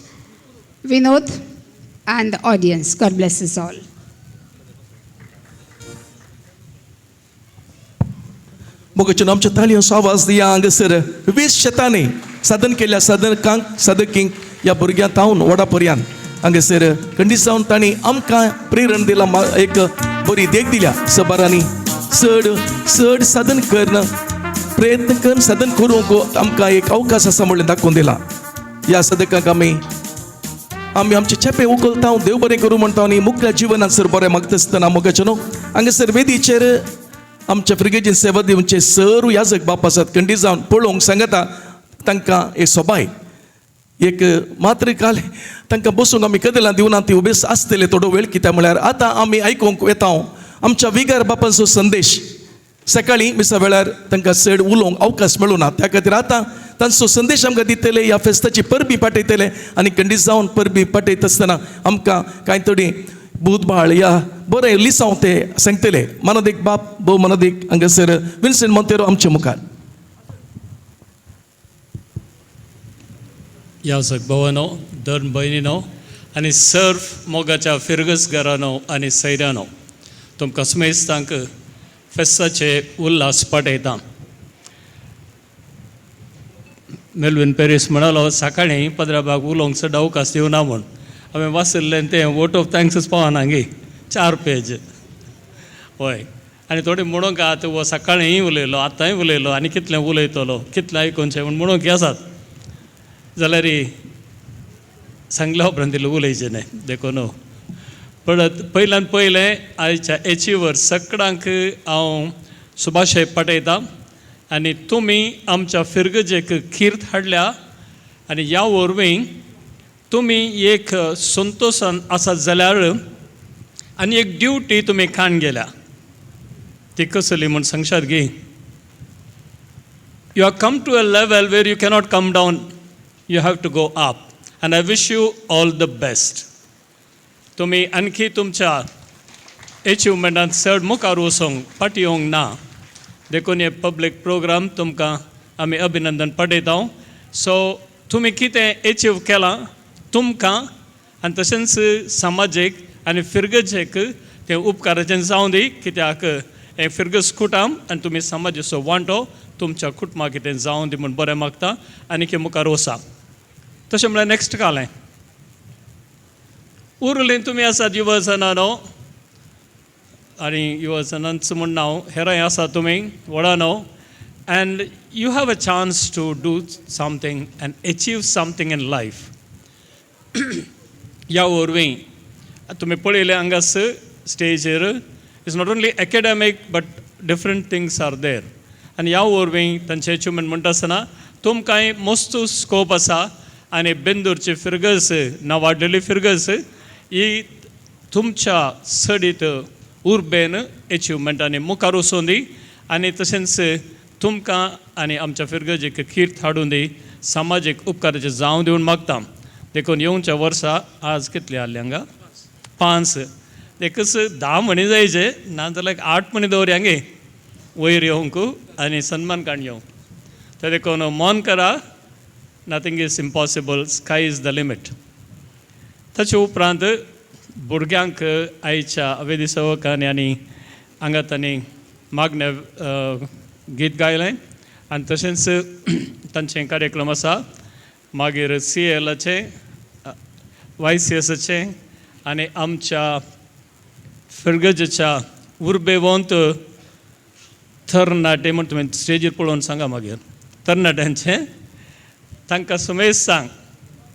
Vinod, and the audience. God bless us all. मोगाचें आमच्या ताळयांचो आवाज दिया हांगासर विविध शेतांनी साधन केल्ल्या साधकांक साधकींक ह्या भुरग्यां तावन व्हडा पर्यंत हांगासर खंडीत जावन तांणी आमकां प्रेरण दिलां, एक बरी देख दिल्या. सबारांनी चड चड साधन करून प्रयत्न करून साधन करूंक आमकां एक अवकाश आसा म्हणलें दाखोवन दिला. ह्या साधकांक आमी आमी आमचे चेपे उखलता, देव बरें करूं म्हणटा आनी मुखल्या जिवनांत सर बरें मागता आसतना मोगाचें न्हू हांगासर वेदीचेर आमच्या फ्रिगेजीन सेवा दिवचे सर याजक बाप आसात. खंडीत जावन पळोवंक सांगता तांकां एक सोबाय एक मात्र काल तांकां बसूंक आमी कदेलां दिवना, ती उबेस आसतले थोडो वेळ. कित्याक म्हळ्यार आतां आमी आयकूंक वेता आमच्या विगार बापांचो संदेश. सकाळीं मिसा वेळार तांकां चड उलोवंक अवकाश मेळूना, त्या खातीर आतां तांचो संदेश आमकां दितले, ह्या फेस्ताची परबी पाठयतले. आनी खंडीत जावन परबी पाठयता आसतना आमकां कांय थोडी भूतबाळ या बरें लिसांव ते सांगतले. मानादीक बाप भोव मानादीक हांगासर विन्सेंट मोंतेरो आमचे मुखार. याजक भवनो, धर्म भयणीनो आनी सर्व मोगाच्या फिरगसगारानो आनी सैऱ्यानो, तुमकां समेस्तांक फेस्ताचे उल्हास पाठयता. मेलवीन पेरीस म्हणालो सकाळीं पदराबाग उलोवंक चड अवकाश दिवना म्हूण. हांवें वाचिल्लें तें वोट ऑफ थँक्सूच पावना गे, 4 पेज. हय, आनी थोडी म्हणूंक आतां हो सकाळींय उलयलो, आतांय उलयलो आनी कितलें उलयतलो, कितलें आयकुचें म्हूण म्हणूंक आसात जाल्यार सांगल्या उपरांत इल्लें उलयचें न्हय. देखून परत पयल्यान पयलें आयच्या एचिवर सगळ्यांक हांव सुभाशय पाठयतां आनी तुमी आमच्या फिरगजेक कीर्त हाडल्या आनी ह्या वरवीं तुमी एक संतोशान आसात जाल्यार आनी एक ड्युटी तुमी खाण गेल्या ती कसली म्हूण सांगशात गी? You have come to a level where you cannot come down, you have to go up, and I wish you all the best. तुमी आणखी तुमच्या एचिवमेंटान चड मुखार वचूंक फाटीं येवंक ना, देखून हे पब्लीक प्रोग्राम तुमकां आमी अभिनंदन पाठयता. सो तुमी कितें एचीव केलां तुमकां आनी तशेंच समाजीक आनी फिरगजेक तें उपकाराचें जावं दी, कित्याक हें फिरगज कुटाम आनी तुमी समाजाचो वांटो तुमच्या कुटुंबाक कितें जावं दी म्हूण बरें मागता आनी की मुखार वसा. तशें म्हळ्यार नॅक्स्ट कालें उरलें तुमी आसात युवजनां न्हू, आनी युवजनांच म्हूण हांव हेरांय आसा तुमी व्हडा न्हू, and you have a chance to do something and achieve something in life. ह्या वरवीं तुमी पळयलें हांगास स्टेजीर it's not only academic but different things are there. आनी ह्या वरवीं तांचें एचिवमेंट म्हणटा आसतना तुमकांय मस्त स्कोप आसा आनी बेंदूरची फिरगज नावाडलेली फिरगज ही तुमच्या चडीत उर्बेन एचिवमेंटांनी मुखार वचूं दी आनी तशेंच तुमकां आनी आमच्या फिरगजेक कीर्त हाडूं दी, समाजीक उपकाराचें जावं दिवन मागता. देखून येवच्या वर्सा आज कितले आहले हांगा 5, एकच 10 म्हणी जायचे नाजाल्यार 8 म्हणी दवरया गे वयर येवंक आनी सन्मान काण येवंक. तर देखून मन करा, nothing is impossible, sky is the limit. ताचे उपरांत भुरग्यांक आयच्या अवेदी सेवकांनी आनी हांगा तांणी मागणें गीत गायलें आनी तशेंच तांचें कार्यक्रम आसा. मागीर सी एलाचें, वाय सी एसाचें आनी आमच्या फिरगजेच्या उर्बेवंत तरणाटे म्हण तुमी स्टेजीर पळोवन सांगा मागीर तरणाट्यांचें तांकां सुमेज सांग.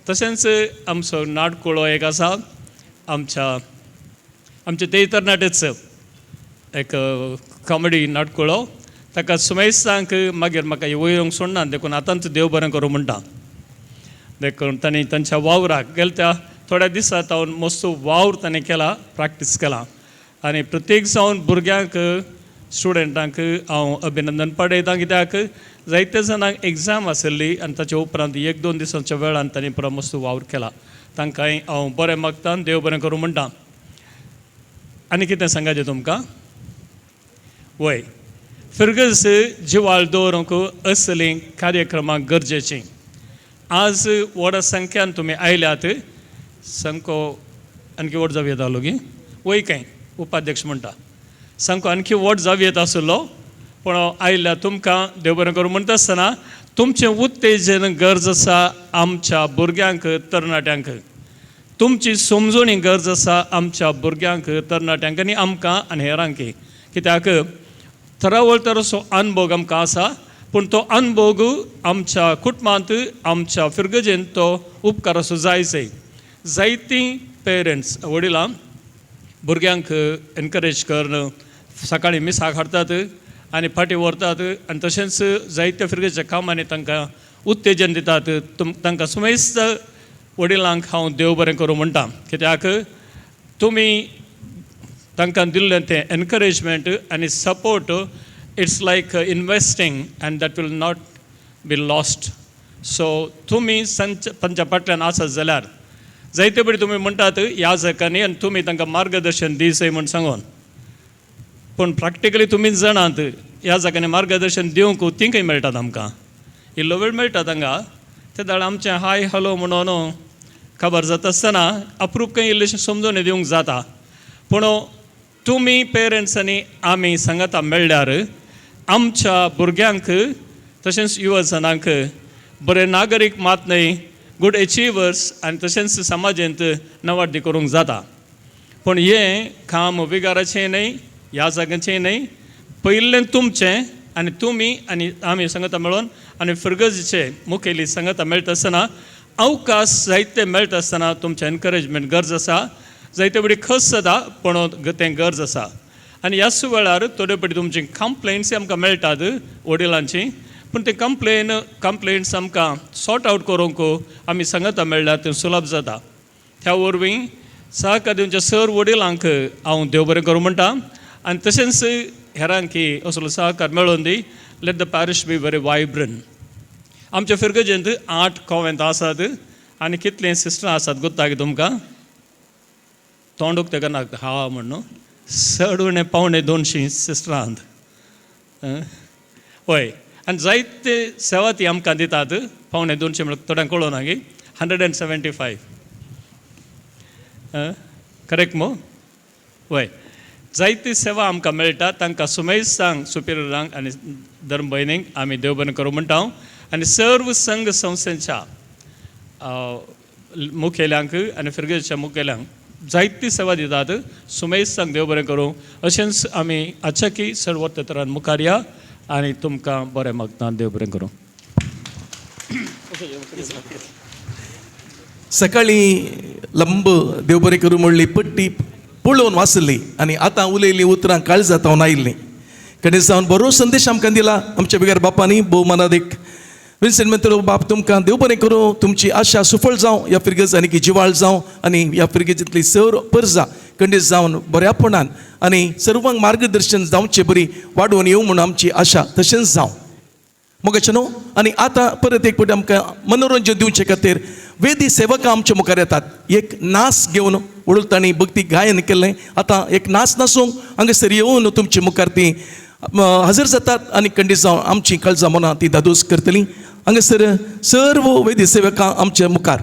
तशेंच आमचो नाटकुळो एक आसा आमच्या आमचे तेय तरणाटेच एक कॉमेडी नाटकुळो, ताका सुमेज सांग. मागीर म्हाका वयर येवंक सोडना देखून आतांच देव बरें करूं म्हणटा. देखून तांणी तांच्या वावराक गेले त्या थोड्या दिसां तावन मस्त वावर ताणें केला, प्रॅक्टीस केला आनी प्रत्येक जावन भुरग्यांक स्टुडंटांक हांव अभिनंदन पडयतां, कित्याक जायते जाणांक एग्जाम आशिल्ली आनी ताचे उपरांत 1-2 दिसांच्या वेळान तांणी पुरो मस्त वावर केला. तांकांय हांव बरें मागता, देव बरें करूं म्हणटा. आनी कितें सांगाचें तुमकां? वय फिरगज जिवाळ दवरूंक असलीं कार्यक्रमां गरजेचीं. आज व्हड संख्यान तुमी आयल्यात, संको आणखी व्हड जावं येता गी वय कांय उपाध्यक्ष म्हणटा संको आणखी व्हड जावं येता आसलो, पूण आयल्या तुमकां देव बरें करूं म्हणटा आसतना तुमचें उत्तेजन गरज आसा आमच्या भुरग्यांक तरणाट्यांक, तुमची समजणी गरज आसा आमच्या भुरग्यांक तरणाट्यांक आनी आमकां आनी हेरांक, कित्याक थरावळ तर असो अनभोग आमकां आसा, पूण तो अनभोग आमच्या कुटुंबांत आमच्या फिरगजेन तो उपकार असो जायचे. जायतीं पेरंट्स वडिलां भुरग्यांक एनकरेज करून सकाळीं मिसाक हाडटात आनी फाटीं व्हरतात आनी तशेंच जायत्या फिरगेच्या कामांनी तांकां उत्तेजन दितात. तांकां सुमेस्त वडिलांक हांव देव बरें करूं म्हणटा, कित्याक तुमी तांकां दिल्लें तें एनकरेजमेंट आनी support it's like investing and that will not be lost. So तुमी तांच्या फाटल्यान आसत जाल्यार जायते बरी तुमी म्हणटात ह्या जाकांनी आनी तुमी तांकां मार्गदर्शन दिसय म्हूण सांगून, पूण प्रॅक्टिकली तुमी जाणात ह्या जाग्यांनी मार्गदर्शन दिवंक ती खंय मेळटात आमकां, इल्लो वेळ मेळटा तांकां ते दाळ आमचें हाय हॅलो म्हणून खबर जाता आसतना अप्रूप खंय इल्लेशें समजून दिवंक जाता. पूण तुमी पेरंट्सांनी आमी सांगाता मेळ्ळ्यार आमच्या भुरग्यांक तशेंच युवजनांक बरे नागरीक मात न्हय गूड एचिवर्स आनी तशेंच समाजेंत नवार्दी करूंक जाता. पूण हें काम विगाराचें न्हय, ह्या जाग्याचें न्हय, पयलें तुमचें आनी तुमी आनी आमी सांगाता मेळोन आनी फिरगजीचे मुखेली सांगाता मेळटा आसतना अवकाश जायते मेळटा आसतना तुमचें एनकरेजमेंट गरज आसा. जायते बरी खस जाता पूण तें गरज आसा. आनी ह्याच वेळार थोडे फावटी तुमची कंप्लेंट्स आमकां मेळटात वडिलांची, पूण ते कंप्लेंट्स आमकां सॉर्ट आवट करूंक आमी सांगाता मेळ्ळ्यार तें सुलभ जाता. त्या वरवीं सहकार दिवच्या सर वडिलांक हांव देव बरें करूं म्हणटा आनी तशेंच हेरांकी असलो सहकार मेळोवन दी. Let the parish be very vibrant. आमच्या फिरगजेंत 8 कॉवेंत आसात आनी कितलीं सिस्टरां आसात गोत्ता तुमकां? तोंड उक्तें करना हा म्हण न्हू, चड उणें 175 सिस्टरां आहात. हय, आनी जायते सेवा ती आमकां दितात. 175 म्हणल्यार थोड्यांक कळोना गे, 175 करेक्ट मो? वय, जायती सेवा आमकां मेळटा. तांकां सुमेस्तांक, सुपिरियरांक आनी धर्म भयणींक आमी देव बरें करूं म्हणटा हांव. आनी सर्व संघ संस्थेच्या मुखेल्यांक आनी फिरगेच्या मुखेल्यांक जायती सेवा दितात, सुमेस्तांक देव बरें करूं. अशेंच आमी आचाकी सर्वोत्तरान तरान मुखार या आनी तुमकां बरें मागता, देव बरें करूं. सकाळीं लंब देव बरें करूं म्हणली पट्टी पळोवन वाचली आनी आतां उलयलीं उतरां काळजां जावन आयिल्लीं. कडे जावन बरो संदेश आमकां दिला आमच्या बिगर बापांनी. भोवमानादीक विन्सेंट मेत्रो बाप, तुमकां देव बरें करूं, तुमची आशा सुफळ जावं, ह्या फिरगज आनी जिवाळ जावं आनी ह्या फिरगेजींतली सर परजा खंडीत जावन बऱ्यापणान आनी सर्वांक मार्गदर्शन जावचे बरी वाडोवन येवं म्हूण आमची आशा तशेंच जावं मोगाचें न्हू. आनी आतां परत एक फावटी आमकां मनोरंजन दिवचे खातीर वेदी सेवकां आमच्या मुखार येतात. एक नाच घेवन वडूल तांणी भक्ती गायन केल्लें, आतां एक नाच नासूंक हांगासर येवन तुमचे मुखार ती हजर जातात आनी खंडीत जावन आमची काळजां मनां ती दादोस करतली. हांगासर सर्व वेदी सेवकां आमच्या मुखार.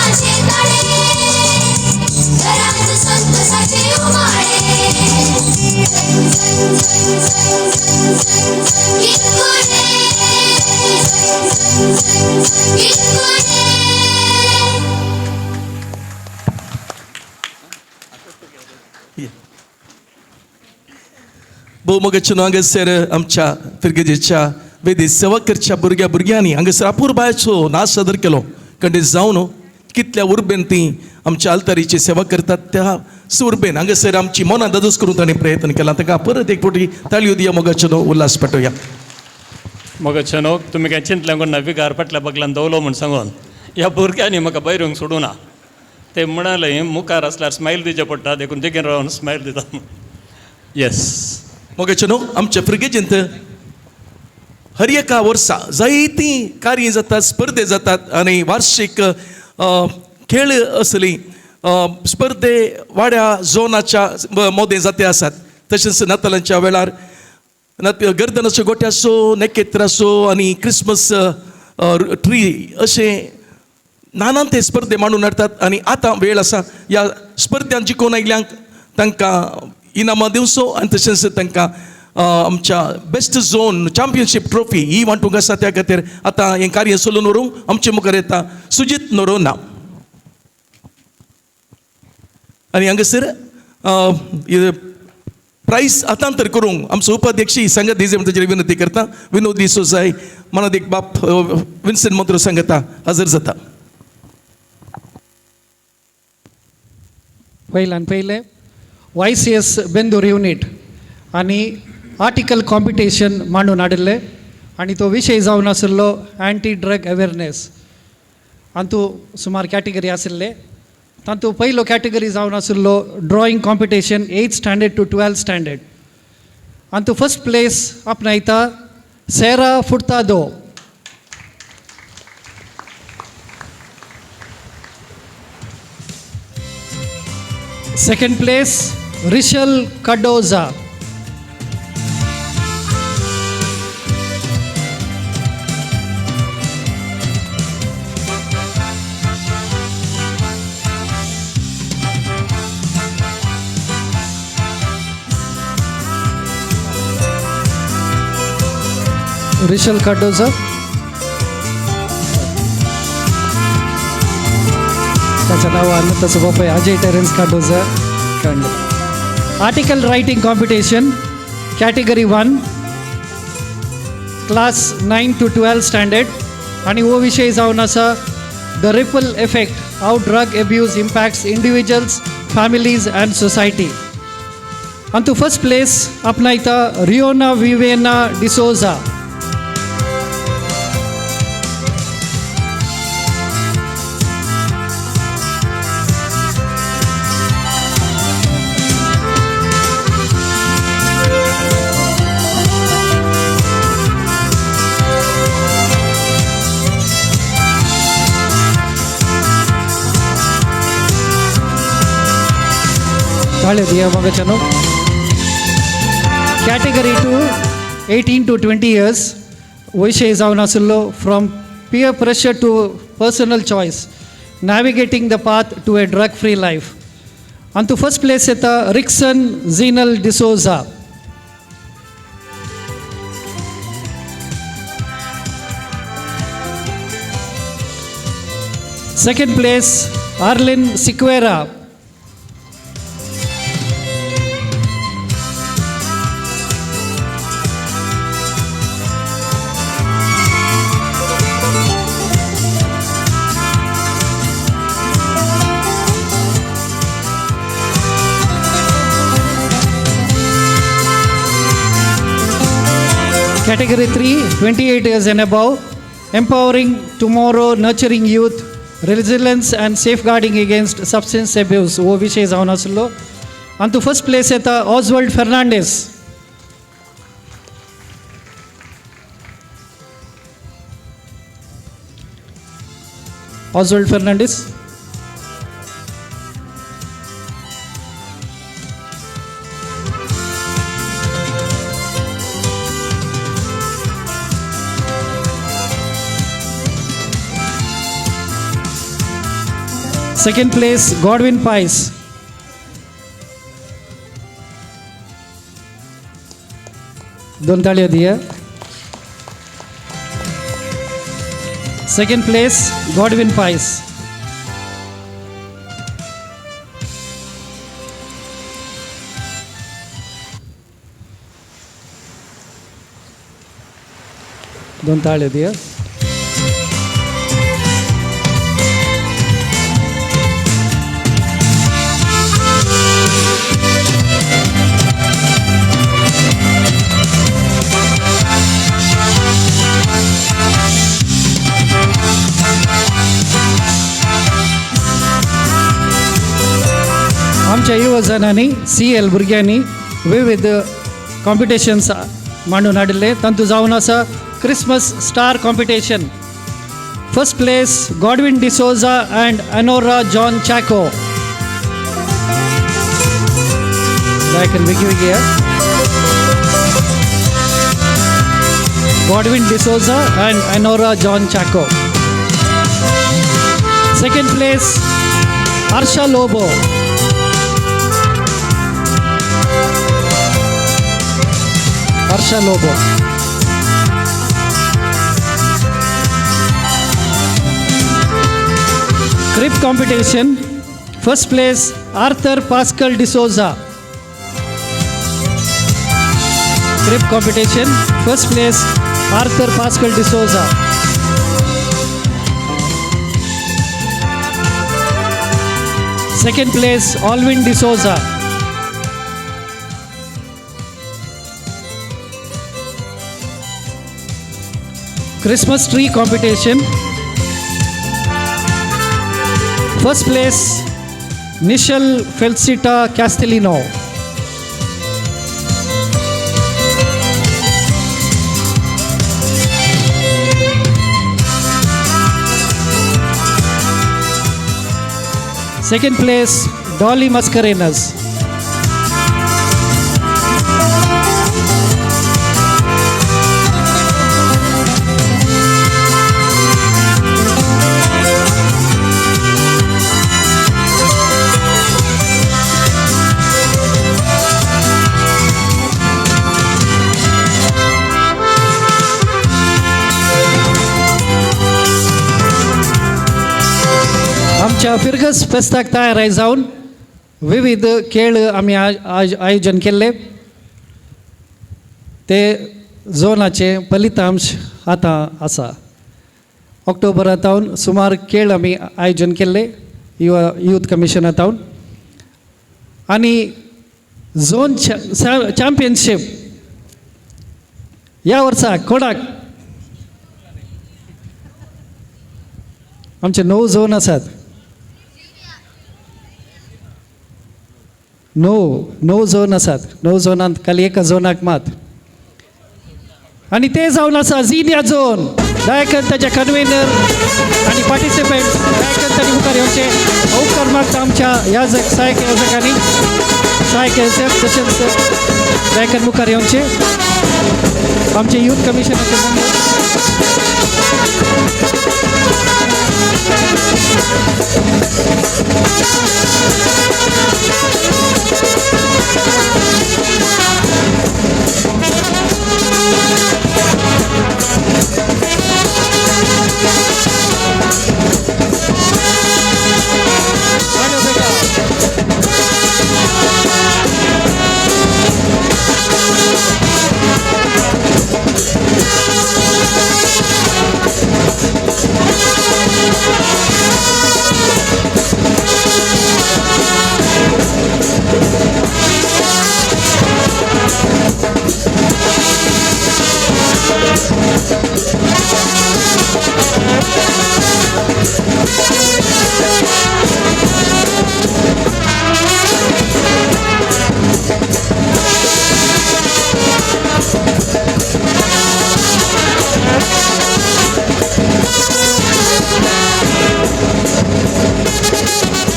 आमचे भोवमोगाचें हांगासर आमच्या फिर्गजेच्या वेदी सेवा करच्या भुरग्या भुरग्यांनी हांगासर अपुरबायेचो नाच सादर केलो. कंडे जावन कितल्या उर्बेन ती आमच्या आल्तारीची सेवा करतात त्या उर्बेन हांगासर आमची मनां दादोस करून तांणी प्रयत्न केला. तांकां परत एक फावटी ताळयो दिया, मोगाचें उल्हास पेटोवया. मोगाचें तुमी काय चिंतलें कोण विगार फाटल्या बगल्यान दवलो म्हूण सांगून ह्या भुरग्यांनी म्हाका भायर येवंक सोडूं ना. ते म्हणाले मुखार आसल्यार स्मायल दिवचें पडटा, देखून देगेन रावन स्मायल दिता. येस मोगाचें आमच्या फिर्गजेंत हर एका वर्सा जायतीं कार्यां जातात, स्पर्धे जातात आनी वार्षीक खेळ असली स्पर्धे वाड्या झोनाच्या मोदें जाते आसात. तशेंच नातालांच्या वेळार गर्दनाचो गोट्याचो, नेकेत्राचो आनी क्रिसमस ट्री अशें नाना ते स्पर्धे मांडून हाडटात. आनी आतां वेळ आसा ह्या स्पर्ध्यान जिखून आयिल्ल्यांक तांकां इनामां दिवचो आनी तशेंच तांकां आमच्या बेस्ट झोन चॅम्पियनशीप ट्रॉफी ही वांटूंक आसा. त्या खातीर आतां हें कार्य चलून व्हरूंक आमचे मुखार येता सुजीत नोरोना आनी हांगासर प्रायस हस्तांतर करूंक आमचो उपाध्यक्ष सांगत दिजे म्हण ताचेर विनंती करता. विनोद डिसोजाय मनादीक बाप विन्सन मंत्र सांगता हजर जाता. पयल्यान पयलें YCS Bendur unit आनी आर्टिकल कॉम्पिटिशन मांडून हाडिल्लें आनी तो विशय जावन आशिल्लो एंटी ड्रग अवेरनेस. हातूं सुमार कॅटेगरी आशिल्ले. तातूंत पयलो कॅटेगरी जावन आशिल्लो drawing competition 8th standard to 12th standard. हातूंत फर्स्ट प्लेस आपणायता Sera Furtado. Second place Rishal Cardoza. Rishal Cardoza. त्याचं नाव आलं तसं बाप Ajay Terence Cardoza. Article writing competition category 1 class 9 to 12 standard आनी हो विशय जावन आसा the ripple effect how drug abuse impacts individuals, families and society. हातूंत first place आपणायता Riyona विवेना D'Souza. Category 2 18 to 20 years विशय जावन आशिल्लो from peer pressure to personal choice navigating the path to a drug free life. हातूंत फर्स्ट प्लेस येता Rickson Zenal D'Souza. Second place Arlene Sequeira. Category 3, 28 years and above, empowering tomorrow, nurturing youth, resilience and safeguarding against substance abuse. वो विशय जावन आशिल्लो. आनी first place येता Oswald Fernandes. Oswald Fernandes. Second place, Godwin Pais. दोन ताळयो दिया. Second place Godwin Pais. दोन ताळ्यो दिया. आमच्या युवजनांनी सी एल भुरग्यांनी विविध कॉम्पिटिशन्स मांडून हाडिल्ले. तातूंत जावन आसा Christmas star competition. First place Godwin D'Souza and Anora John Chacko. गायकन बेगी बेगी. Godwin D'Souza and Anora John Chacko. Second place Harsha Lobo. Harsha Lobo. Crib competition, first place Arthur Pascal D'Souza. Crib competition, first place Arthur Pascal D'Souza. Second place Alvin D'Souza. Christmas tree competition, first place Nishal Felicita Castellino. Second place Dolly Mascarenas. आमच्या फिरगस फेस्ताक तयार जावन विविध खेळ आमी आयोजन केल्ले. ते झोनाचे फलितांश आतां आसा. ऑक्टोबरांत सुमार खेळ आमी आयोजन केल्ले युथ कमिशनांत आनी झोन चॅम्पियनशीप ह्या वर्सा कोणाक आमचे 9 झोन आसात. 9 झोन आसात. 9 झोनांत खाली एका झोनाक मात आनी ते जावन आसा झिनिया झोन. दयाकन ताचे कन्वेनर आनी पार्टिसिपंट दयाकन तांणी मुखार येवचे उपकार मागता आमच्या याजक सहायक याजकांनी सहायक याजक तशेंच दयाकन मुखार येवचे आमचे युथ कमिशनाचे मेंबर.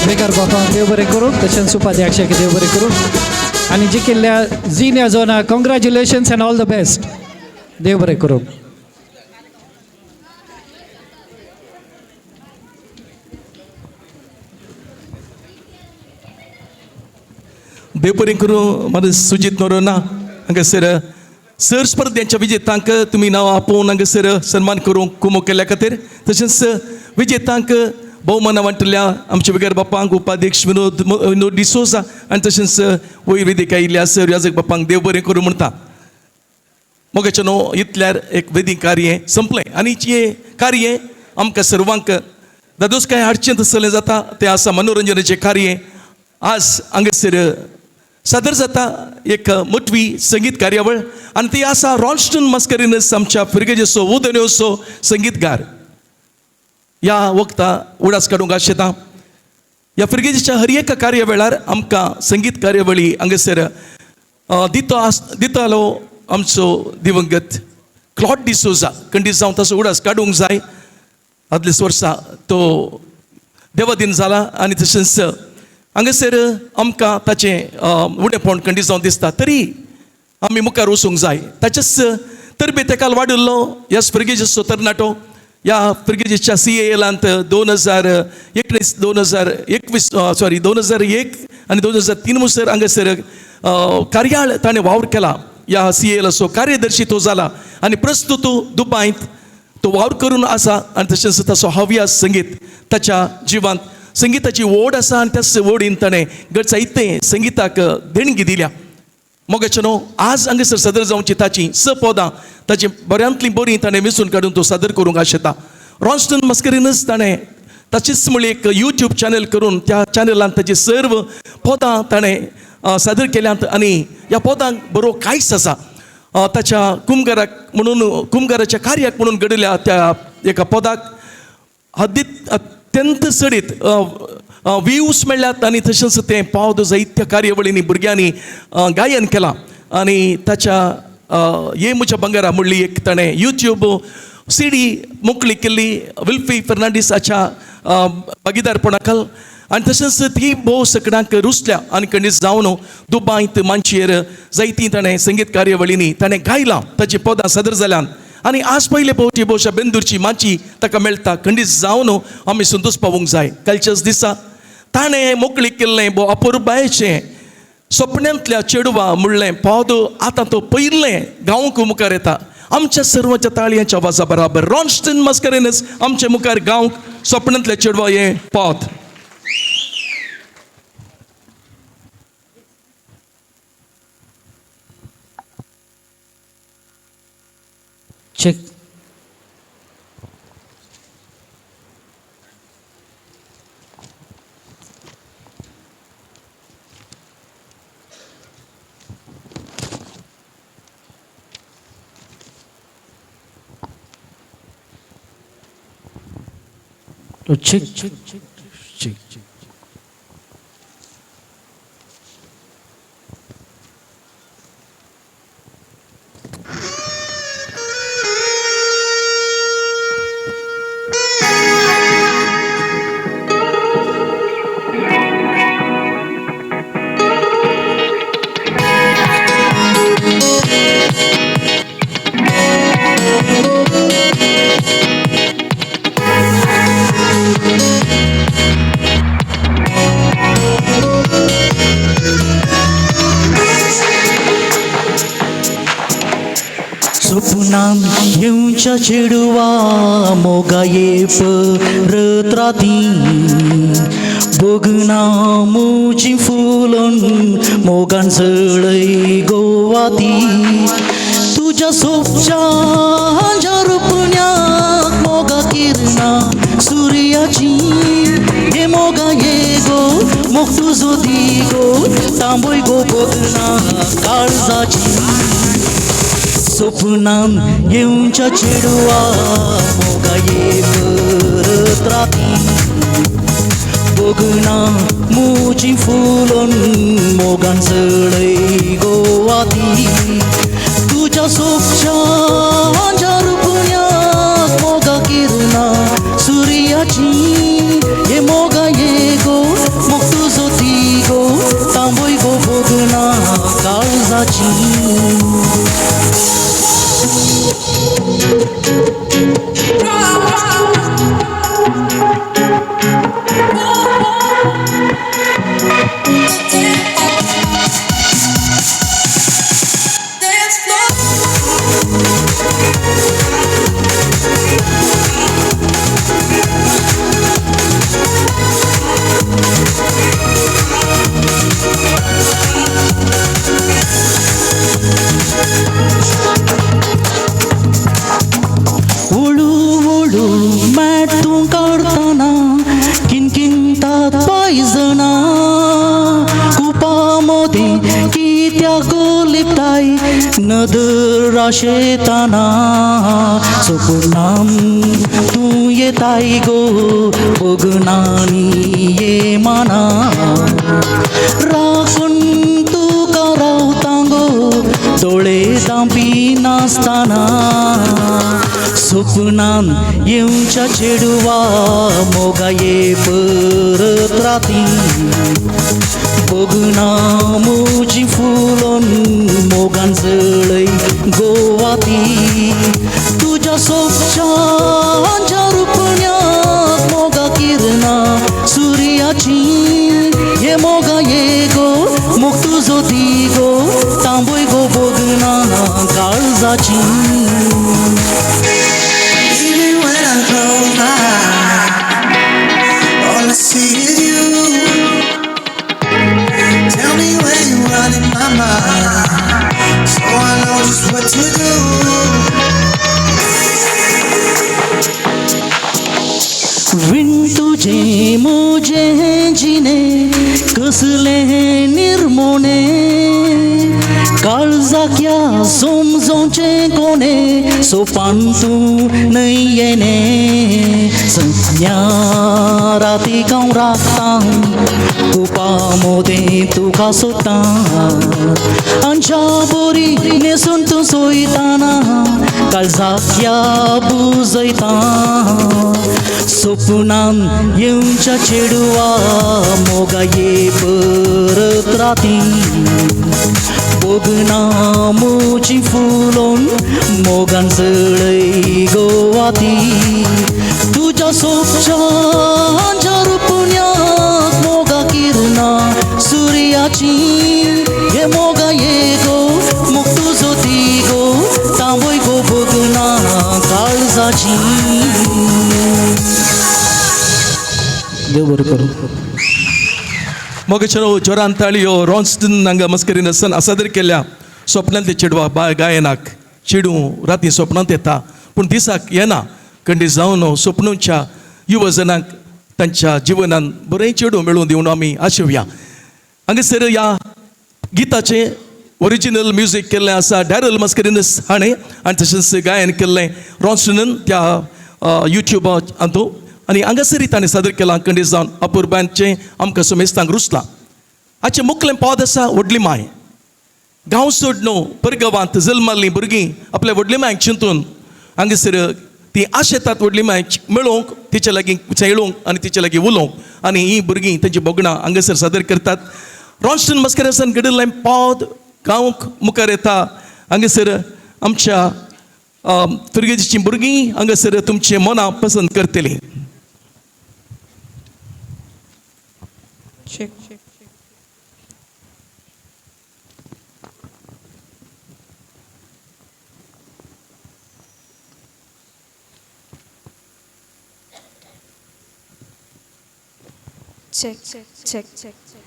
बेकार बापा देव बरें करूं, तशेंच उपाध्यक्षाक देव बरें करूं आनी जिखिल्ल्या झिनिया झोना congratulations and all the best. देव बरें करूं. देव बरें करूं. म्हाका सुजीत नोरोना हांगासर सर स्पर्धेच्या विजेतांक तुमी नांव आपोवन हांगासर सन्मान करूंक कुमो केल्ल्या खातीर, तशेंच विजेतांक भोवमानां वांटल्या आमच्या विगर बापांक उपाध्यक्ष विनोद विनोद डिसोजा आनी तशेंच वयर वेदीक आयिल्ल्या सर याजक बापांक देव बरें करूं म्हणटा. मोगाचे न्हू इतल्यार एक वेदीक कार्य संपलें आनी हें कार्य आमकां सर्वांक दादोस कांय हाडचें तसलें जाता तें आसा मनोरंजनाचें कार्य. आज हांगासर सादर जाता एक मोटवी संगीत कार्यावळ आनी ती आसा रॉन्स्टन मस्करिनस आमच्या फिरगेजेचो उदन्योचो संगीतकार ह्या वखता उडास काडूंक आशेता. ह्या फिरगेजीच्या हर एका कार्य वेळार आमकां संगीत कार्यावळी हांगासर दितो आस दितालो आमचो दिवंगत क्लॉड डिसोजा. खंडीत जावन ताचो उडास काडूंक जाय. आदलेच वर्सा तो देवादीन जाला आनी तशेंच हांगासर आमकां ताचें उणेपण खंडीत जावन दिसता, तरी आमी मुखार वचूंक जाय. ताचेच तरबे काल वाडिल्लो ह्या फिरगेजीचो तरणाटो ह्या फिरगेजीच्या सी ए एलांत 2019 2021 सॉरी 2001 आनी 2003 मुसर हांगासर कार्याळ ताणें वावर केला. ह्या सी एलाचो कार्यदर्शी तो जाला आनी प्रस्तुत दुबायंत तो वावर करून आसा आनी तशेंच ताचो हव्यास संगीत ताच्या जिवांत संगीताची ओड आसा आनी त्याच ओडीन ताणें घट जायतें संगीताक देणगी दिल्या. मोगाचे न्हू आज हांगासर सादर जावची ताची स पदां ताची बऱ्यांतलीं बरीं ताणें वेंचून काडून तो सादर करूंक आशेता. रॉन्स्टन मस्करिनस ताणें ताचीच म्हळी एक यूट्यूब चॅनल करून त्या चॅनलान ताची सर्व पदां ताणें सादर केल्यांत आनी ह्या पदांक बरो कांयच आसा. ताच्या कुमगाराक म्हणून कुमगाराच्या कार्याक म्हणून घडिल्ल्या त्या एका पदाक हद्दीत अत्यंत चडीत व्यूज मेळ्ळ्यात आनी तशेंच तें पावद जायत्या कार्यावळींनी भुरग्यांनी गायन केलां आनी ताच्या ये म्हज्या बंगारा म्हणली एक ताणें यूट्यूब सी डी मोकळी केल्ली विल्फी फर्नांडीस हाच्या भागीदारपणा खाल आनी तशेंच ती भोव सकडांक रुचल्या आनी खंडीत जावन दुबायंत मांचयेर जायतीं ताणें संगीत कार्यावळींनी ताणें गायलां, ताचीं पदां सादर जाल्यान आनी आज पयले फावटी भोवशा बेंदूरची माची ताका मेळटा. खंडीत जावन आमी संतोश पावूंक जाय. कालच्याच दिसा ताणें मोकळी केल्लें भोव अपुरबायेचें सपन्यांतल्या चेडवा म्हणलें पद आतां तो पयलें गांवक मुखार येता आमच्या सर्वांच्या ताळयांच्या आवाजा बराबर. रॉन्स्टन मस्करेनस आमच्या मुखार गांवक सपन्यांतल्या चेडवा हें पद. Check. Check, check, check, check. सपनान येवच्या चेडवा मोगा ये परत राती बगना मुजी फुलन मोगान जळय गोवाती तुज्या सोपच्या रुपण्याक मोगा किरणा सुर्याची हे मोगा ये गो मोग तुजो दी गो तांबय गो बगना काळजाची सपनान येवच्या चेडवा मोगा ये परत राती बगना मुजी फुलन मोगान जळय गोवाती तुज्या सोपच्या रुपण्याक मोगा किरणा सुर्याची हे मोगा ये गो मोग तुजो ती गो तांबय गो बगना काळजाची. Dance floor. नदर आशेताना सपनान तूं येताय गो बगनानी ये माना राखून तुका रावता गो दोळे दांपी नासतना सपनान येवच्या चेडवा मोगा ये परत राती बगना म्हजी फुलोन मोगान जळय गोवाती तुज्या सोबच्या रुपण्याक मोगा किरणां सुर्याची ये मोगा ये गो मोग तुजो दी गो तांबय गो बगना काळजाची. Even when I close my eyes, all I see is you. Tell me when you run in my mind, so I know just what to do. विण तुझे मुझे जिने कसले निर्मोणे काळजाक्या समजोवचें कोणे सोपान तूं न्हय येणे संज्ञा राती हांव राखतां कुपा मोदें तुका सोदतां आमच्या बोरी न्हेसून तूं सोयताना काळजाक्या बुजयता सपनान येवच्या चेडवा मोगा ये परत राती बगना म्हजी फुलोन मोगान जळय गोवाती तुज्या सोबच्या रुपण्याक मोगा किरणां सुर्याची हे मोगा ये गो मोग तुजो दी गो तांबय गो बगना काळजाची. देव बरें करूं. मोगेचो जोरान ताळयो रॉन्स्टन हांगा मस्करीन सादर केल्या स्वप्नांतले चेडवा बाय गायनाक चेडूं राती स्वप्नांत येता पूण दिसाक येना कंडी जावन स्वप्नूच्या युवजनांक तांच्या जिवनान बरें चेडूं मेळोवन दिवन आमी आशेवया. हांगासर ह्या गिताचें ओरिजिनल म्युजीक केल्लें आसा डॅरल मस्करीनस हाणें आनी तशेंच गायन केल्लें रॉन्स्टनान त्या युट्यूबा हातूंत आनी हांगासरय ताणें सादर केलां कंडी जावन अपुरबायचें आमकां समेस्तांक रुचलां. हाचें मुखलें पद आसा व्हडली माय. गांव सोडणू परगांवांत जल्माल्लीं भुरगीं आपल्या व्हडली मायक चिंतून हांगासर ती आशेतात व्हडली मायक मेळोवंक तिचे लागीं चेळोवंक आनी तिचे लागीं उलोवंक आनी हीं भुरगीं तेंची भोगणां हांगासर सादर करतात. रॉन्स्टन मस्करेसान घडिल्लें पद गांवक मुखार येता. हांगासर आमच्या फिरगेजीचीं भुरगीं हांगासर तुमचें मनां पसंत करतलीं. Check. Check, check, check.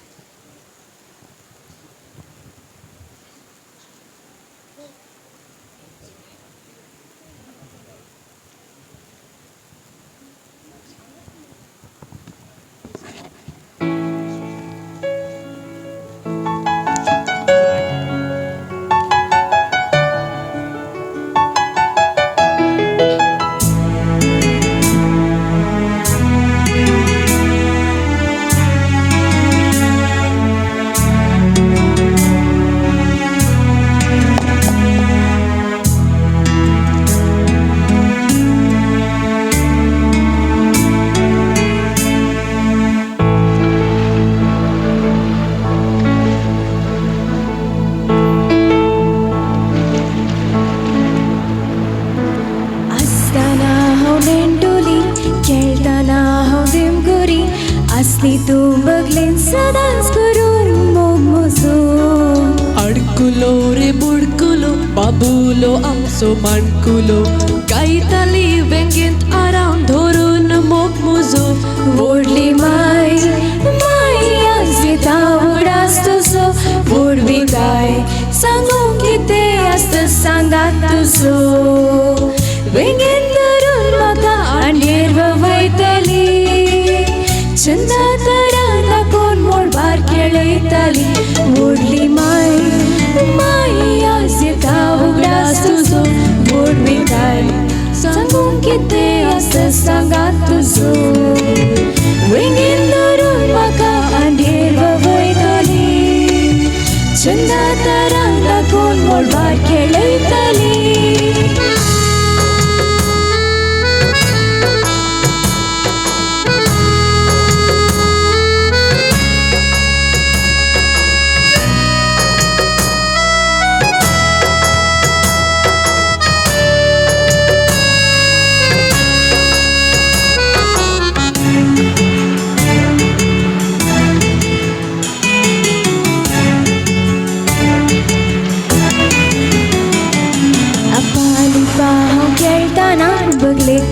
अडकुलो रे बुडकुलो बाबुलो आमचो माणकुलो गायताली वेंगेंत आराम धरून मोग मुजो व्हडली माय माय आसता उगडास तुजो व्हडवी काय सांगूंक कितें आसता सांगात तुजो वेंगेंत धरून म्हाका आंडेर वयतली चंदा तरा दाखोवन मोडबार खेळयताली व्हडली माय माय आसता. कितें आसा सांगात तुजो वेंगेन धरून म्हाका आंधेर वयताली चंदा तारांक दाखोवन मळबार खेळयताली.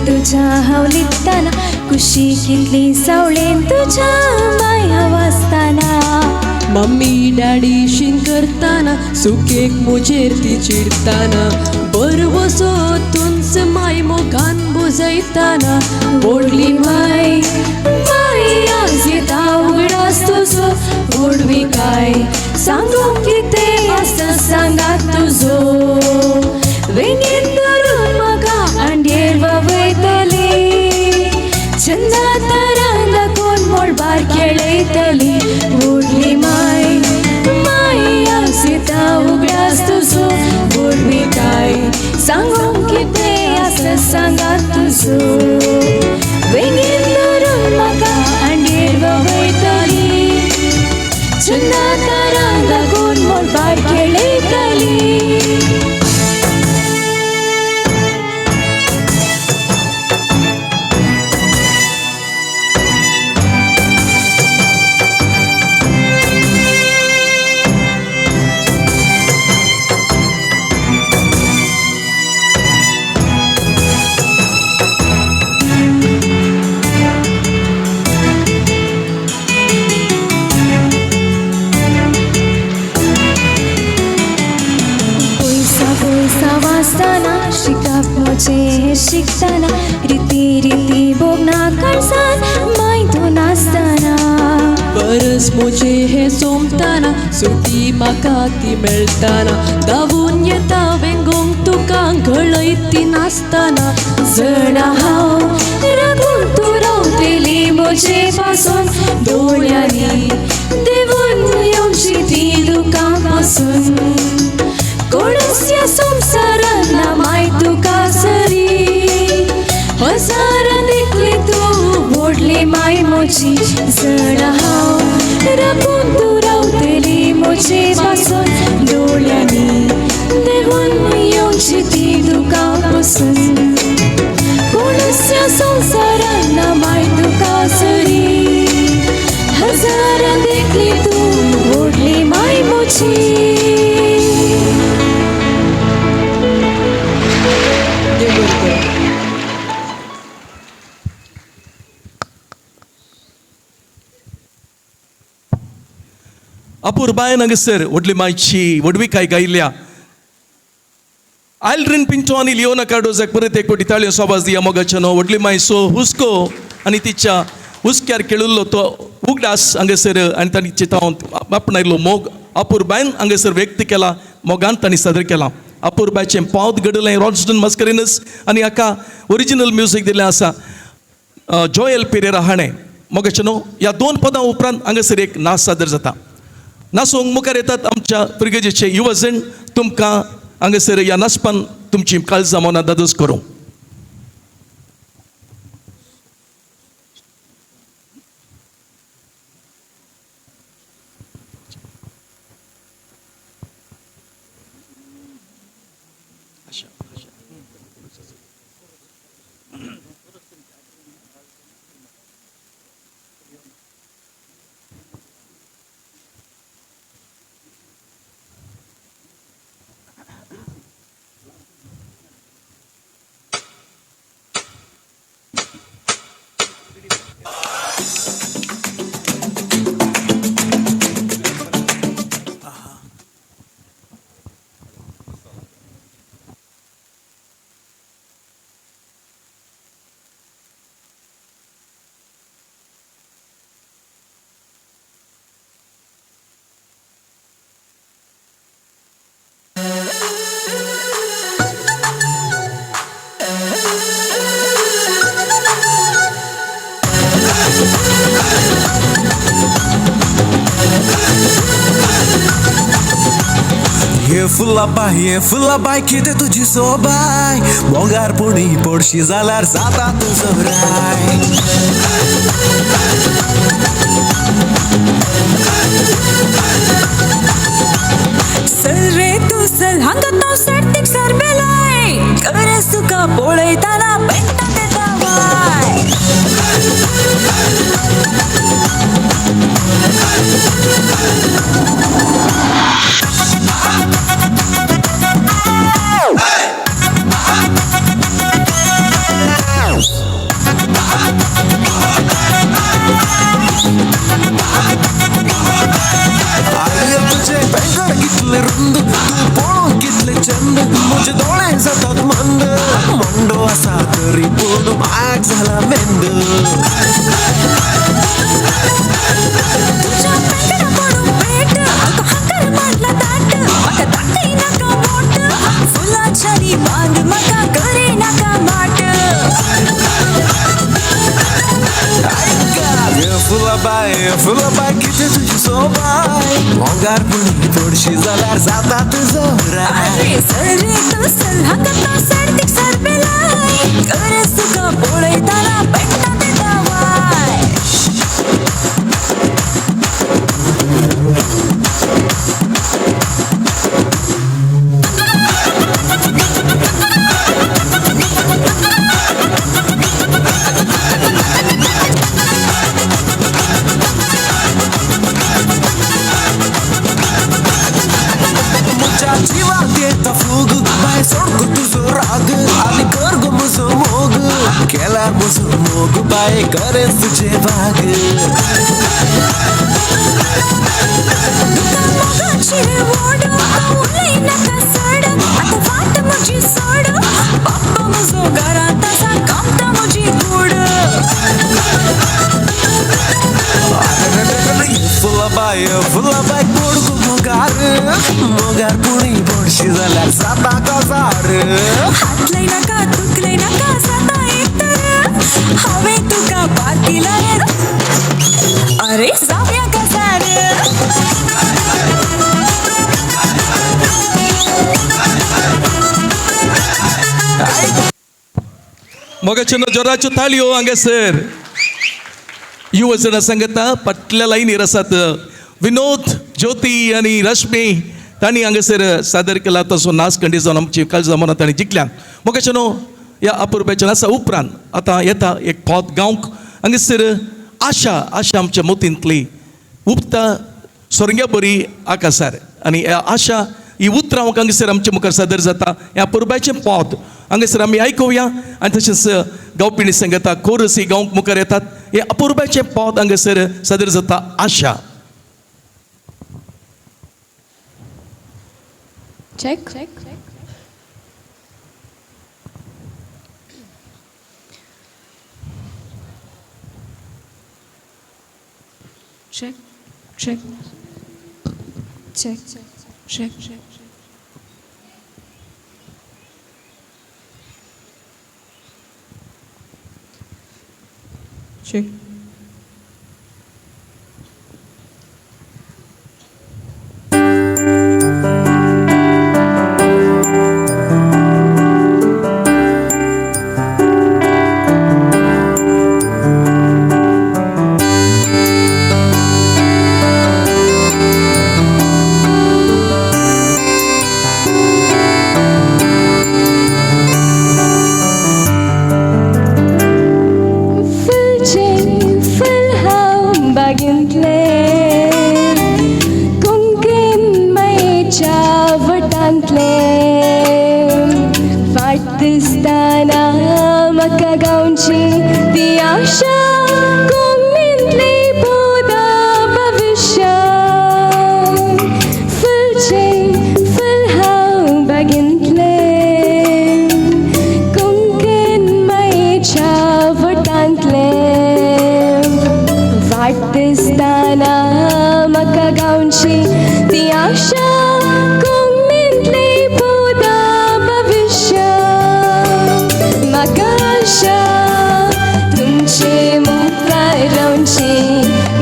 तुझ्या हांव लिपताना कुशी कितली सावळेन तुझ्या माय हांव आसताना मम्मी डॅडी शीन करताना सुकेक म्हजेर ती चिडताना बरो वसो तुंच माय मोगान बुजयताना व्हडली माय माय आज येता उगडास तुजो व्हडवी काय सांगूंक कितें आसा सांगात तुजो वेंगेन धरून म्हाका आंडयेर वयतली चंदा तारां दाखोवन मळबार खेळयतली व्हडली माय माय आज येता उगडास तुजो व्हडवी काय सांगूंक कितें आसा सांगात तुजो वेंगेन धरून म्हाका आंडयेर वयतली चंदा तारां दाखोवन मळबार खेळयतली. शिकप म्हजें शिकतना रिती रिती भोगना काळजान माय तूं नासतना परस म्हजें हें सोंपतना सुटी म्हाका ती मेळटाना धांवून येता वेंगोंक तुका घळयती नासतना जाणा हांव राखून तूं रावतली म्हजे पासून दोळ्यांनी देवून येवची ती दुकां पासून कोणूच ह्या संवसारान ना माय तुका सरी हजारां देखली तूं व्हडली माय म्हजी जाणा हांव राखून तूं रावतली म्हजे पासून दोळ्यांनी देवून येवची ती दुकां पासून कोणूच ह्या संवसारान ना माय तुका सरी हजारां देखली तूं व्हडली माय म्हजी. अपुरबायन हांगासर व्हडली मायची व्हडविकाय गायल्या आयल्ड्रीन पिंटो आनी लियोना कार्डोजाक परत एक फावटी ताळयो शाबास दिया मोगाच्या न्हू. व्हडली माय सो हुस्को आनी तिच्या हुस्क्यार खेळिल्लो तो उगडास हांगासर आनी तांणी चितावन आपणायलो मोग अपुरबायन हांगासर व्यक्त केला मोगान तांणी सादर केला. अपुरबायचें पावत घडलें रॉन्स्टन मस्करिनस आनी हाका ओरिजिनल म्युजीक दिल्लें आसा जोयल पेरेरा हाणें. मोगाच्या न्हू ह्या दोन पदां उपरांत हांगासर एक नाच सादर जाता. नाचूंक मुखार येतात आमच्या फिर्गजेचे युवजण. तुमकां हांगासर ह्या नाचपान तुमची काळजां मनां दादोस करूं. फुलाबाय, फुलाबाय कितें तुजी सोबाय, मोगार पुणी पडशी जाल्यार जाता तुजो राय. चल रे तूं चल हांगा तो सर्तीक सर बेलाय, गरज तुका पळयतना पेट्टा ते दावाय. आरे तुझे पेंगड कितले रुंद, तूं पळोवंक कितले चंद, म्हजे दोळे जातात मंद, मंडो आसा तरी पूण म्हाक जाला मेंद. तुज्या पेंगडा पडूं पेट, तुका हांकर मांडला ताट, म्हाका दाखय नाका बोट, फुलाच्यानी बांद म्हाका करे नाका माट. फुलाबाय, फुलाबाय कितें तुजी सोबाय, मोगार पुणी पडशी जाल्यार जाता तुजो राय. आरे चल रे तूं चल हांगा तो सर्तीक सर बेलाय, गरज तुका पळयतना पेट्टा ते दावाय. म्हज्या जिवाक येता फूग, बाय सोड गो तुजो राग, आनी कर गो म्हजो मोग, केल्यार म्हजो मोग बाय करें तुजें भाग. तुका मोगाची रे ओड, तो उलय नाका चड, आतां वाट म्हजी सोड, बाप्पा म्हजो घरांत आसा कामता म्हजी कूड. फुलाबाय, फुलाबाय पड गो मोगार, मोगार पुणी पडशी जाल्यार जाता काजार. हात लाय नाका दुखलय नाका जाता एक तर, हांवें तुका पारखिला रे, अरे जावया काजार. मोगाच्यो जोराच्यो ताळयो हांगासर. युवजना सांगता फाटल्या लायनीर आसात विनोद, ज्योती आनी रश्मी, तांणी हांगासर सादर केला तसो नाच खंडीत जावन आमची काळजा मनां तांणी जिखल्या. मोगाच्यो ह्या अपुरबायच्या नाचा उपरांत आतां येता एक पोत गावंक हांगासर आशा, आशा आमच्या मोतींतली उपता सोरंग्या बरी आकासार, आनी ह्या आशा ही उतरां हांगासर आमच्या मुखार सादर जाता. ह्या अपुरबायचें पोत हांगासर आमी आयकुया आनी तशेंच गावपिणी सांगता कोरस ही गावंक मुखार येतात. हे अपुरबायचें पोत हांगासर सादर जाता आशा. Check. Check. Check. Check. Check. Check.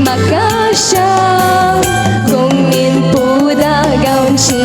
Makasya, kung min puda gaunchi.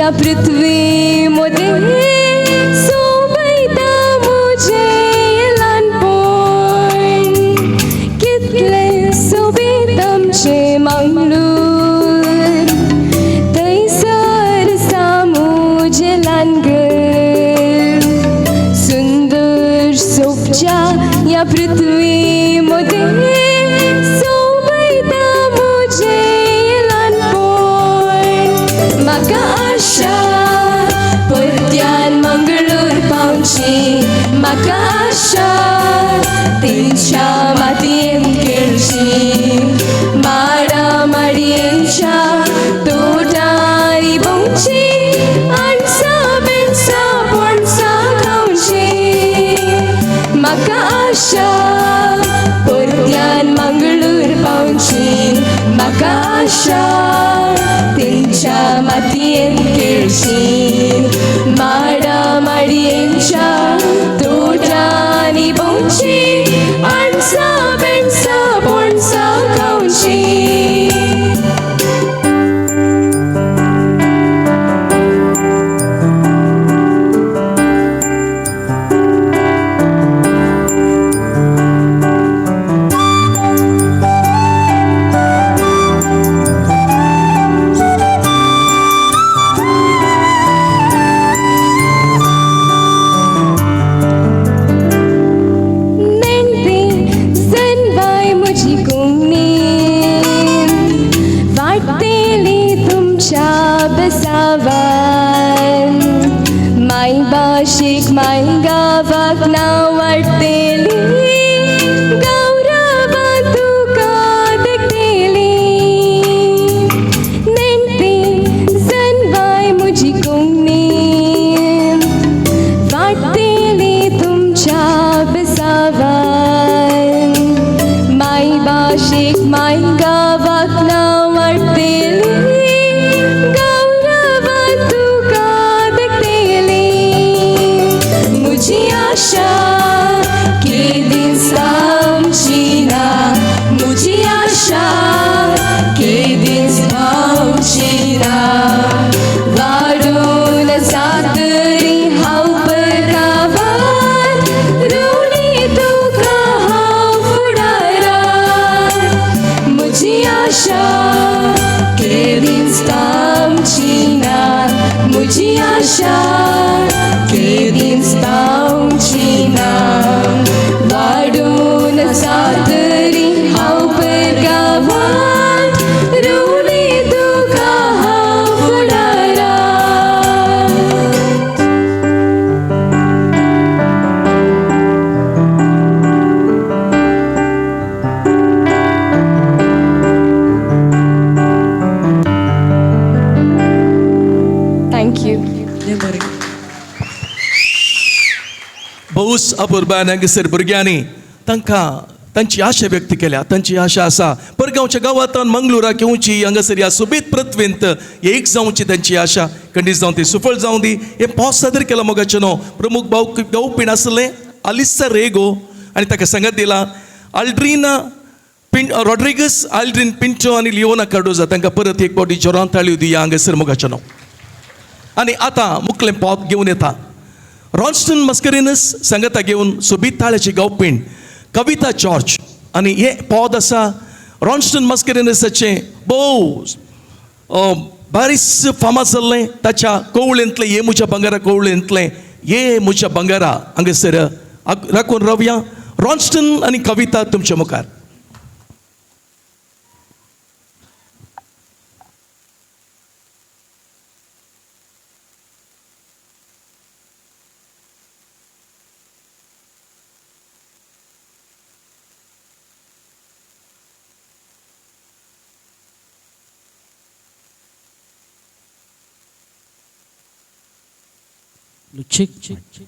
या पृथ्वी मोदें सोबयता म्हजें ल्हानपण कितलें सोबीत आमचें मंगळूर थंयसर आसा म्हजें ल्हान घर सुंदर सोबच्या ह्या पृथ्वी मोदें सोबयता म्हजें ल्हानपण म्हाका आशा परत्यान मंगळूर पावची म्हाका आशा तेंच्या मातयेन खेळची माडा माडयेच्या तोटांनी भोंवची अणसां बेणसां पणसां खावची म्हाका आशा परत्यान मंगळूर पावची म्हाका आशा तेंच्या मातयेन खेळची माडा माडयेच्या तोटांनी भोंवची अणसां बेणसां पणसां खावची. नेणती जनबाय म्हजी कोंकणी वाडटेली तुमच्या बेसावान मायभाशेक माय गांवाक नांव वाडटेली गौरवान तुका देखतेली नेणती जनबाय म्हजी कोंकणी वाडटेली तुमच्या बेसावान मायभाशेक माय गांवाक नांव वाडटेली गौरवान तुका देखतेली म्हजी आशा केदीच थांबची ना म्हजी आशा केदीच पावची ना वाडून जातरी हांव परगांवान ऋणी तुका हांव फुडारान म्हजी आशा केदीच थांबची ना म्हजी आशा केदीच थांबची ना वाडून जातरी हांव परगांवान ऋणी तुका हांव फुडारान. Thank you. भौस अपुरबान हांगासर भुरग्यांनी तांकां तांची आशा व्यक्त केल्या. तांची आशा आसा परगांवच्या गांवांत मंगळुराक येवची हांगासर ह्या सोबीत पृथ्वींत एक जावची तांची आशा खंडीत जावन ती सुफळ जावं दी. हें पोस सादर केलां मोगाचें न्हू प्रमुख भाव गावपीण आसलें आलिसा रेगो आनी ताका सांगत दिला आल्ड्रिना रॉड्रिगस आल्ड्रीन पिंटो आनी लियोना कार्डोजा. तांकां परत एक फावटी जोरान ताळयो दिया हांगासर मोगाचें न्हू. आनी आतां मुखलें पोत घेवन येता रॉन्स्टन मस्करिनस सांगता घेवन सोबीत ताळ्याची गावपीण कविता जॉर्ज. आनी हें पद आसा रॉन्स्टन मस्करिनसाचें भोव बारीस फामाद जाल्लें ताच्या कोवळेंतलें ये म्हज्या भांगरा कोवळेंतलें ये म्हज्या भांगरा हांगासर राखून रावया. रॉन्स्टन आनी कविता तुमच्या मुखार. Check, check, check.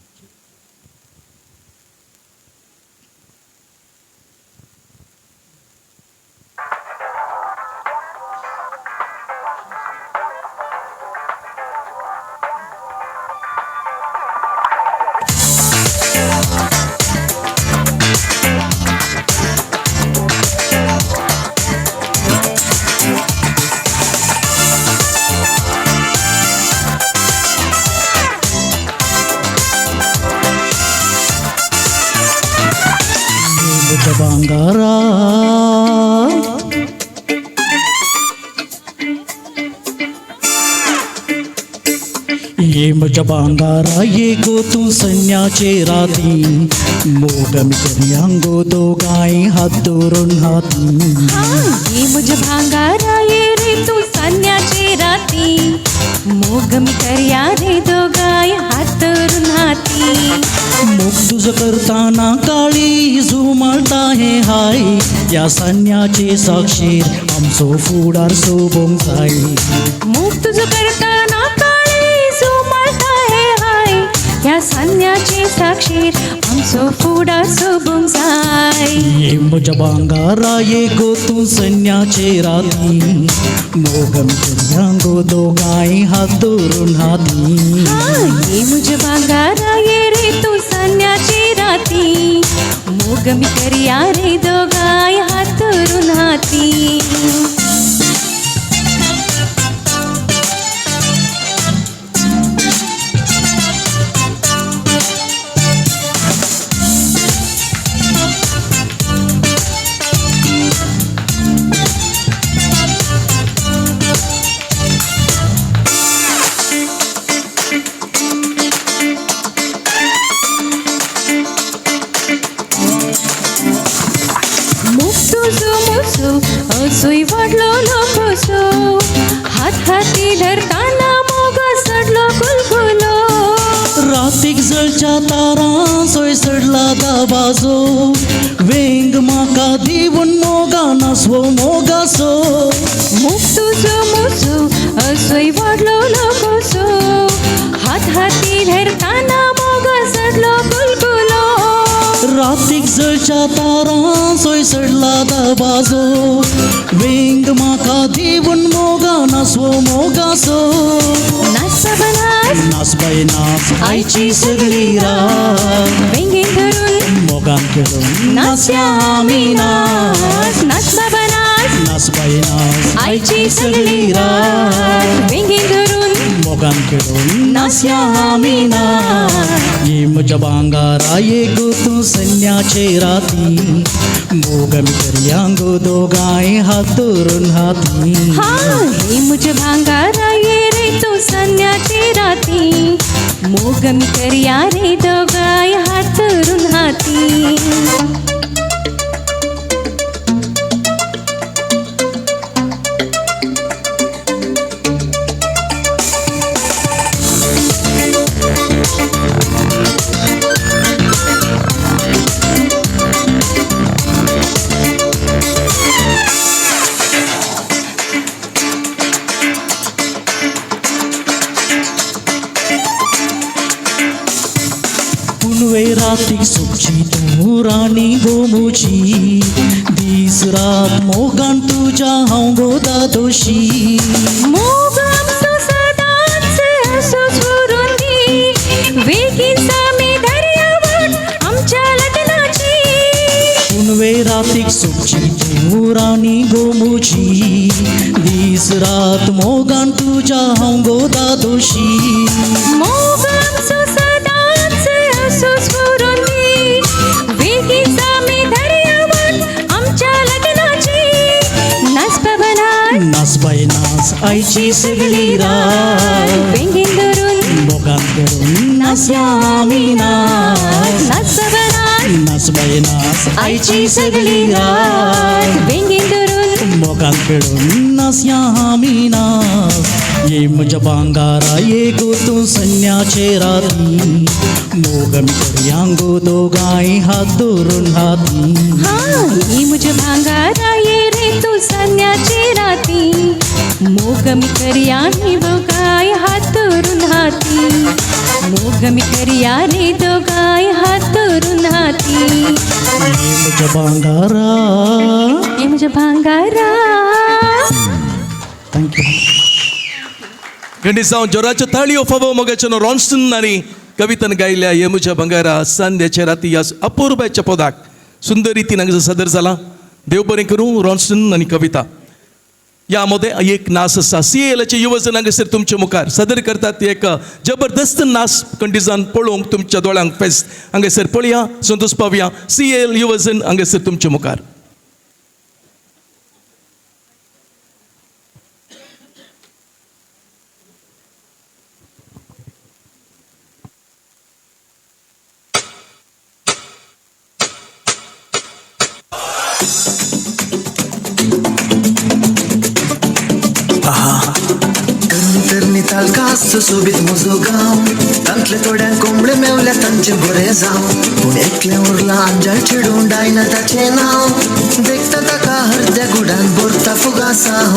भांगारा. ये म्हज्या भांगारा ये गो तूं सन्याचे राती मोग आमी करया गो दोगांय हात धरून हाती. ये मुझ भांगारा ये रे तू सन्याचे राती मोग मी करया रे दोगांय हात धरून हाती. मोग तुजो करताना काळी झुमाळटा हें हाय ह्या सन्याचे साक्षीर आमचो फुडार सोबोंक जाय. मोग तुजो करताना काळी झुमाळटा हें हाय ह्या सन्याचे साक्षीर आमचो फुडार सोबोंक जाय. ये म्हज्या भांगारा ये गो तूं सन्याचे राती मोग आमी करया गो दोगांय हात धरून हाती. ये मुझ भांगारा ये रे तूं सन्याचे राती मोग मी करया रे दोगांय हात धरून हाती. असोय वाडलो लोकोसो हात हाती धरताना मोग सडलो गुलगुलो. रातीक जळच्या तारां सोय सडला दाबाजो वेंग म्हाका दिवन मोगा नासवो मोगासो. मोग तुजो मोसो असोय वाडलो लोकोसो हात हाती धरताना मोग सडलो गुलगुलो. रातीक जळच्या तारां सोय सडला दाबाजो वेंग म्हाका दिवन मोगा नासवो मोगासो. नाच बाबा नाच नाच बाये नाच आयची सगळी रात वेंगेन धरून मोगान खेळून नाचया आमी नाच. नाच बाबा नाच नाच बाये नाच आयची सगळी रात वेंगेन धरून मोगान खेळून नाचया आमी नाच. ये म्हज्या भांगारा ये गो तूं सन्याचे राती मोग आमी करया गो दोगांय हात धरून हाती. हे मुझ भांगारा ये रे तूं सन्याचे राती मोग मी करया रे दोगांय हात धरून हाती. रातीक सोबची तूं राणी गो म्हजी दीस रात मोगान तुज्या हांव गो दादोशी. मोग आमचो सदांच असोच उरून दी वेगीन आमी धरया वाट आमच्या लग्नाची. पुनवे रातीक सोबची तूं राणी गो म्हजी दीस रात मोगान तुज्या हांव गो दादोशी. मोग आमचो सदांच असोच उरून दी वेगीन आमी धरया वाट आमच्या लग्नाची. नाच बाबा नाच नाच बाये नाच आयची सगळी रात वेंगेन धरून मोगान खेळून नाचया आमी नाच. नाच बाबा नाच नाच बाये नाच आयची सगळी रात वेंगेन धरून मोगान खेळून नाचया आमी नाच. ये म्हज्या भांगारा ये गो तूं सन्याचे राती मोग आमी करया गो दोगांय हात धरून हाती. ये मुझ भांगारा ये रे तूं सन्याचे राती मोग मी करया रे दोगांय हात धरून हाती. मोग मी करया रे दोगांय हात धरून हाती. ये म्हज्या भांगारा ये मुझ भांगारा. Thank you. गंडी जावं जोराच्यो ताळयो फावो मोगाचें रॉन्स्टन आनी कवितन गायल्या ये मुझ्या भांगारा सांध्याच्या राती ह्या अपुरबायच्या पदाक सुंदर रितीन हांगा सादर जाला. देव बरें करूं रॉन्स्टन आनी कविता. ह्या मदें एक नास आसा. सी एलाचे युवजन हांगासर तुमच्या मुखार सादर करतात एक जबरदस्त नास कंडिजान पळोवंक तुमच्या दोळ्यांक फेस्त हांगासर पळया, संतोष पावया. सी एल युवजन हांगासर तुमच्या मुखार. सुसोबीत म्हजो गांव तांतले थोड्यांक कोंबडे मेवल्या तांचे बरें जावं, पूण एकलें उरलां आंजाळ चेडूं डायना ताचें नांव, देखता ताका हरद्या गुडान भरता फुगासांव.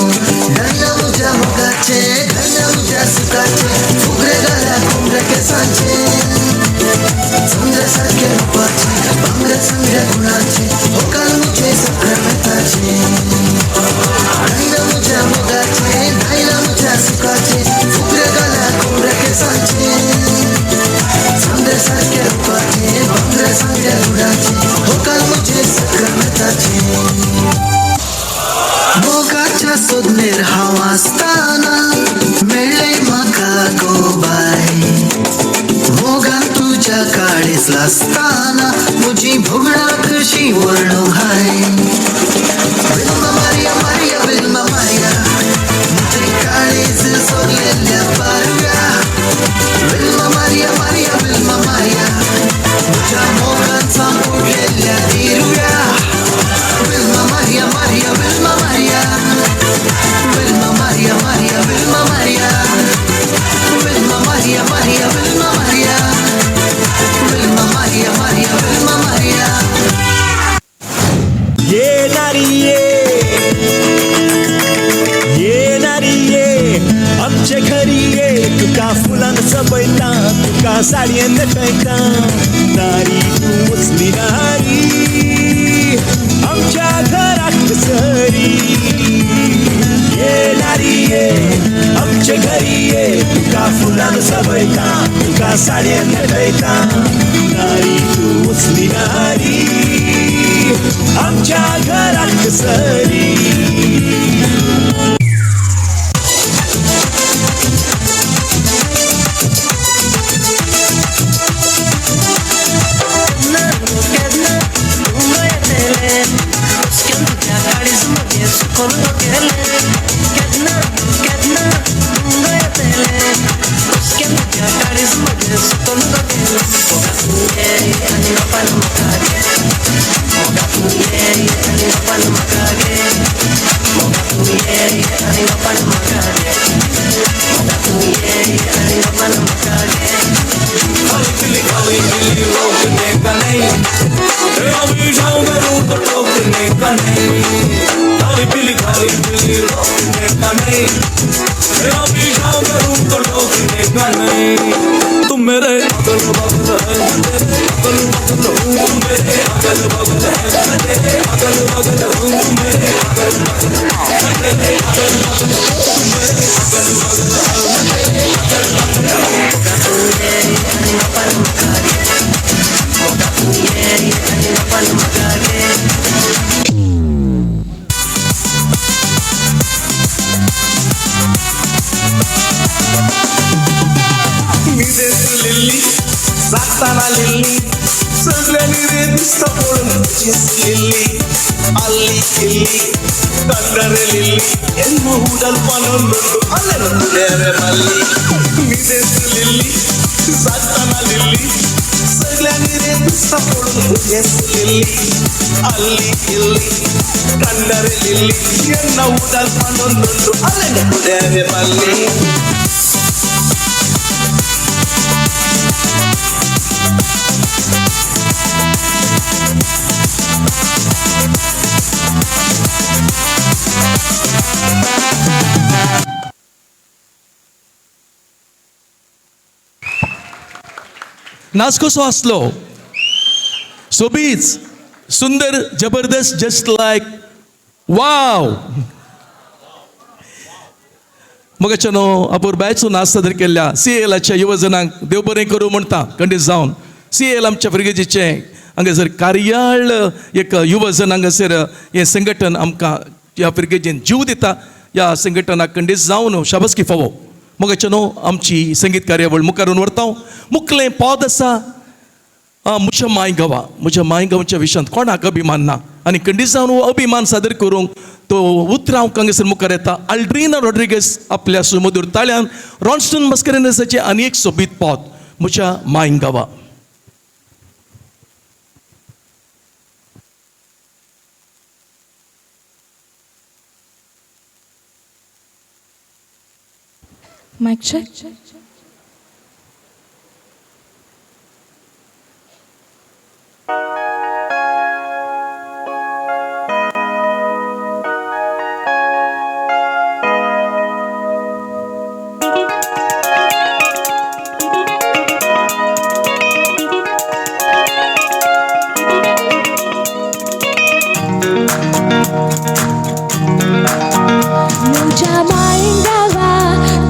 डायना म्हज्या मोगाचें, डायना म्हज्या सुखाचें, फुगरे घाल्या कोंबड्या केंसांचें, चंद्रा सारकें रुपाचें, बांगड्या चांगल्या गुणाचें, होकाल म्हजें सक्रमेताचें. डायना म्हज्या मोगाचें, डायना म्हज्या सुखाचें, फुगरे घाल्या कोंबड्या केंसांचें, चंद्रा सारकें रुपाचें, बांगड्या चांगल्या गुणाचें, होकाल म्हजें सक्रमेताचें. मोगाच्या सोदनेर हांव आसतना मेळ्ळें म्हाका गो बाय, मोगान तुज्या काळीज लासतना म्हजी भोगणां कशी वर्णू हाय. विल्मा मारिया मारिया विल्मा मारिया म्हजें काळीज सोडलेल्या पारव्या, विल्मा मारिया मारिया विल्मा मारिया म्हज्या मोगान सांपुडलेल्या दिरुव्या. विल्मा मारिया मारिया विल्मा मारिया, विल्मा मारिया मारिया विल्मा मारिया, विल्मा मारिया मारिया विल्मा मारिया, विल्मा मारिया मारिया विल्मा मारिया. ये नारी ये नारी ये आमचे घरी ये, तुका फुलान सपयता तुका साडयेन नटयता, नारी तूं वचली नारी आमच्या घराक सरी. ये नारी ये आमचे घरी ये, तुका फुलान सपयता तुका साडयेन नटयता, नारी तूं वचली नारी आमच्या घराक सरी. तुम मेरे अगल बगल है, तेरे अगल बगल हूँ, तुम मेरे अगल बगल है, तेरे अगल बगल हूँ, तुम मेरे अगल बगल, तेरे अगल बगल, तुम मेरे अगल बगल है, तेरे अगल बगल लिल्ली जाताना लिल्ली सगळ्यांनी रे दिसता पळोवन लिल्ली अल्ली किल्ली कंडरे लिल्ली ಎನ್ನು ಉಡಲ್ಪನೊಂದು ಅಲ್ಲೆನೊಂದು ಬೇರೆ ಮಲ್ಲಿ ನಿದೇಸು ಲಿಲ್ಲಿ ಸಾತಾನ ಲಿಲ್ಲಿ ಸಗಳ್यांनी रे दिसता पळोवन ಲಿಲ್ಲಿ ಅಲ್ಲಿ ಇಲ್ಲಿ ಕಂಡರೆ ಲಿಲ್ಲಿ ಎನ್ನ ಉಡಲ್ಪನೊಂದು ಅಲ್ಲೆನೊಂದು ಬೇರೆ ಮಲ್ಲಿ. नाच कसो आसलो, सोबीत, सुंदर, जबरदस्त, जस्ट लायक वाव. मगाच्यानो अपुरबायचो नाच सादर केल्ल्या सी एलाच्या युवजनांक देव बरें करूं म्हणटा खंडीत जावन. सी एल आमच्या फिरगेजीचें हांगासर कार्याळ एक युवजन हांगासर हें संघटन आमकां ह्या फिरगेजीन जीव दिता. ह्या संघटनाक खंडीत जावन शाबासकी फावो. मोगाचे न्हू आमची संगीत कार्यावळ मुखारून व्हरता. मुखलें पद आसा म्हज्या माय गांवा. म्हज्या माय गांवच्या विशयांत कोणाक अभिमान ना आनी खंडीत जावन हो अभिमान सादर करूंक तो उतरां हांगासर मुखार येता. आल्ड्रिना रॉड्रिगस आपल्या सुमधूर ताळ्यान रॉन्स्टन मस्करेनसाचें आनी एक सोबीत पद म्हज्या माय गांवा. Mic check. मुझ्या मायगावा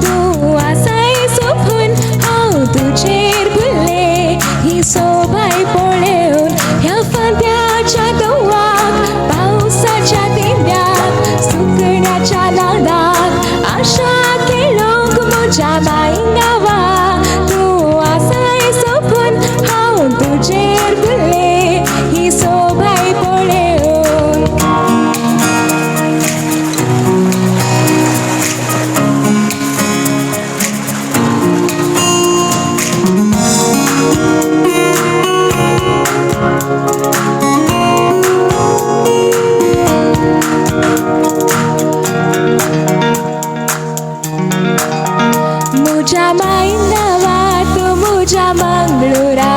तूं आसाय सोपून हांव तुजेर भुल्ले ही सोबाय पळोवन ह्या फांत्याच्या दवाक पावसाच्या तेंब्याक सुकण्याच्या नादाक आशा खेळोंक मुझ्या मायगावा तूं आसाय सोपून हांव तुजेर भुल्ले ही सोबाय पळोवन. मुझ्या मायगावा तूं मुझ्या मंगळुरा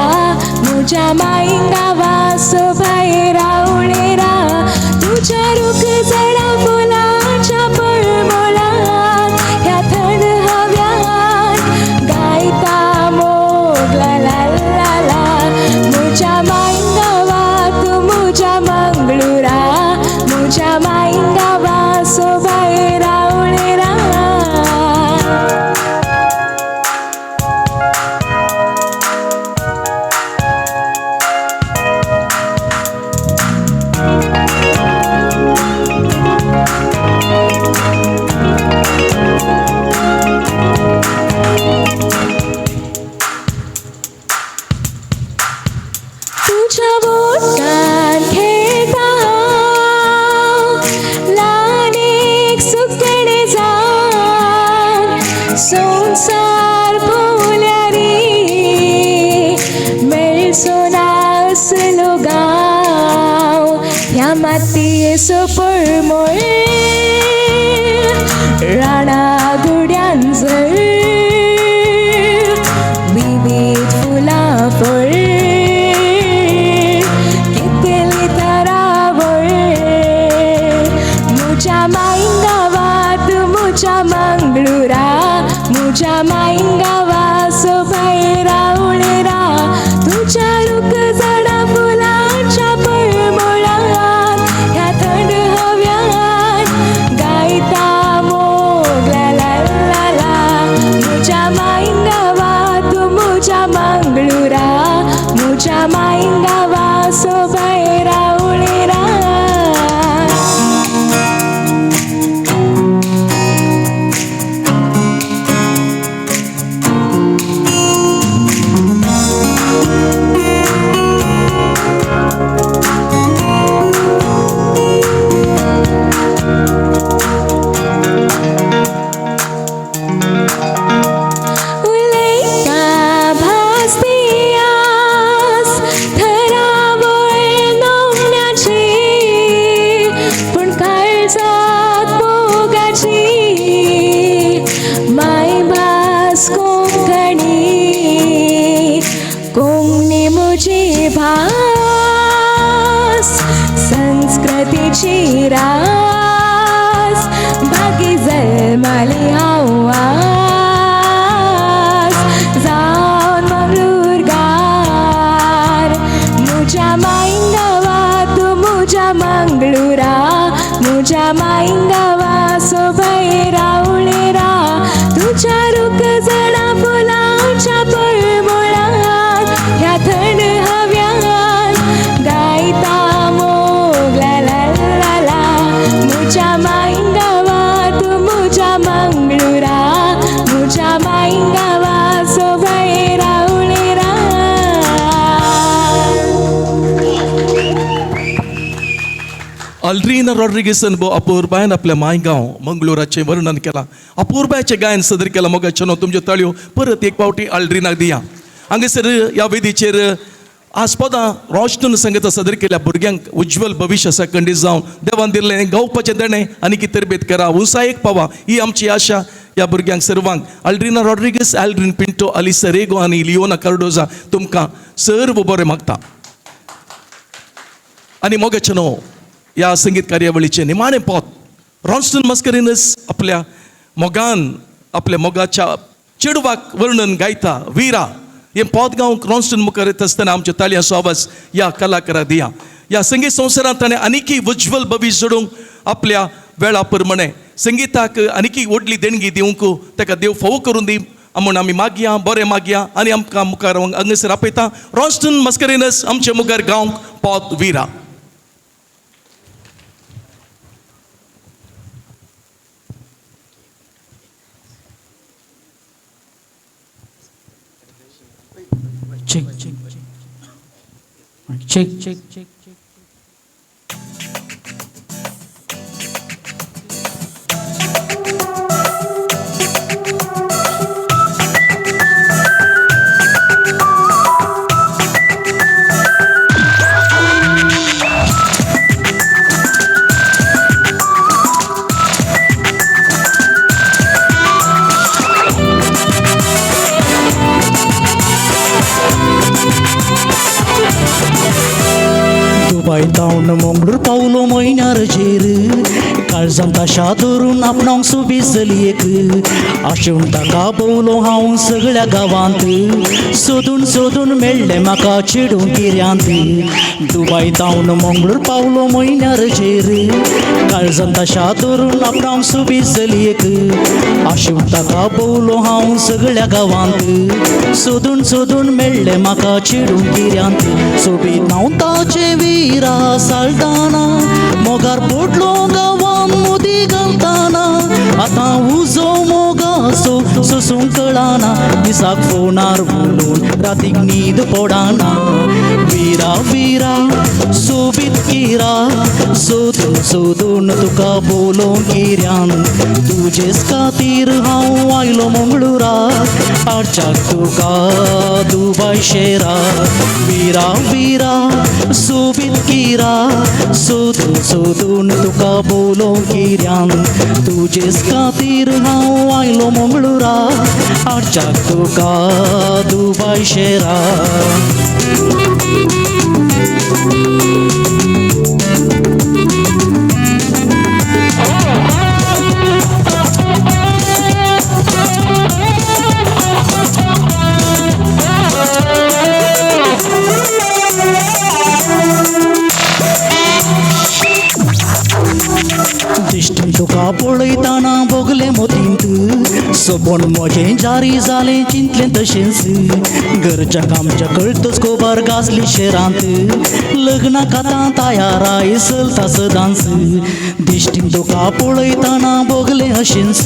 मुझ्या मायगावा सोबाय रावळेरा तुज्या रूख झाडा फुलांच्या परमळांत ह्या थंड हव्यांत गायता मोग ला ला ला ला. मुझ्या मायगावा तूं मुझ्या मंगळुरा मुझ्या मायगावा सोबाय रावळेरा. तुझ्या बोटान खेळटा हांव ल्हान एक सुकणें जावन संवसार भोंवल्यार मेळचो ना असलो गांव ह्या मातयेचो परमळ राणा गुड्यान जळ विवीध फुलां फळ कितली थरावळ. मुझ्या मायगावा तूं मुझ्या मंगळुरा मुझ्या मायगावा सोबाय रावळेरा तुझ्या रूख झाडा फुलांच्या परमळांत ह्या थंड हव्यांत गायता मोग ला ला ला ला. मुझ्या मायगावा तूं मुझ्या मंगळुरा मुझ्या मायगावा सोबाय रावळेरा. उलयता भासती आस थरावळ नमण्याची पूण काळजाक मोगाची मायभास कोंकणी कोंकणी म्हजी भास संस्कृतीची रास भागी जल्माली हांव आज जावन मंगळूरगार. मुझ्या मायगावा तूं मुझ्या मंगळुरा मुझ्या मायगावा सोबाय रावळेरा तुझ्या रूख झाडा फुलांच्या परमळांत ह्या थंड हव्यांत गायता मोग ला ला ला ला. अल्ड्रीन रॉड्रिगीसन भोव अपुरबायन आपल्या मायगांव मंगळुराचें वर्णन केलां, अपुरबायचें गायन सदर केलां. मोगाचें तुमच्यो ताळयो परत एक फावटी अल्ड्रिनाक दिया. हांगासर ह्या वेदीचेर आज पदां रोशनून संगीत सादर केल्या भुरग्यांक उज्ज्वल भविश्य आसा खंडीत जावन देवान दिल्लें गावपाचें देणें आनी की तरबेत करा उंचायेक पावा ही आमची आशा ह्या भुरग्यांक सर्वांक. अल्ड्रिना रॉड्रिगीस, अल्ड्रीन पिंटो, अलिसा रेगो आनी लियोना कार्डोजा तुमकां सर्व बरें मागता. आनी मोगाचें न्हू ह्या संगीत कार्यावळीचें निमाणें पोत रॉन्स्टन मस्करिनस आपल्या मोगान आपल्या मोगाच्या चेडवाक वर्णन गायता वीरा. हें पोत गावंक रॉन्स्टन मुखार येता आसतना आमच्या ताळयांचो आवाज ह्या कलाकाराक दिया. ह्या संगीत संवसारांत ताणें आनीकय उज्ज्वल भविश्य जोडूंक आपल्या वेळा प्रमाणे संगीताक आनीकय व्हडली देणगी दिवंक ताका देव फावो करून दी म्हूण आमी मागया, बरें मागया आनी आमकां मुखार हांगासर आपयता रॉन्स्टन मस्करिनस आमचे मुखार गावंक पोत वीरा. Check, check, check, check, check. Dubai town Mangalore पावलो म्हयन्यार झेर काळजान ताशा धरून आपणाक सोबी चलयेक आशेवन ताका भोवलो हांव सगळ्या गांवांत सोदून सोदून मेळ्ळें म्हाका चेडूं किऱ्यांत. दुबाय तावन मंगळूर पावलो म्हयन्यार झेर काळजान ताशा धरून आपणाक सोबी चलयेक आशेवन ताका भोवलो हांव सगळ्या गांवांत सोदून सोदून मेळ्ळें म्हाका चेडूं किऱ्यांत. सोबीत हांव ताचें वीरा साल्दाना मोगार पोटलो गांवान मोदी घालताना आतां उजो मोगाचो सोसूंक कळना दिसाक फोनार उलोवन रातीक न्हीद पडना. वीरा वीरा सोबीत किरा सोदून सोदून तुका बोलोवंक किऱ्यान तुजेच खातीर हांव आयलो मंगळुरा हाडच्याक तुका दुबाय शेरा. वीरा वीरा सोबीत किरा सोदून सोदून तुका बोलोवंक किऱ्यान तुजेच खातीर हांव आयलो मंगळुरा हाडच्याक तुका दुबाय शेरा. दिश्टीन तुका पळयतना भोगलें मोतींत सपन म्हजें जारी जालें चिंतलें तशेंच घरच्या कामच्या कळतच खबर गाजली शेरांत लग्नाक आतां तयाराय चलता सदांच. दिश्टीन तुका पळयतना भोगलें अशेंच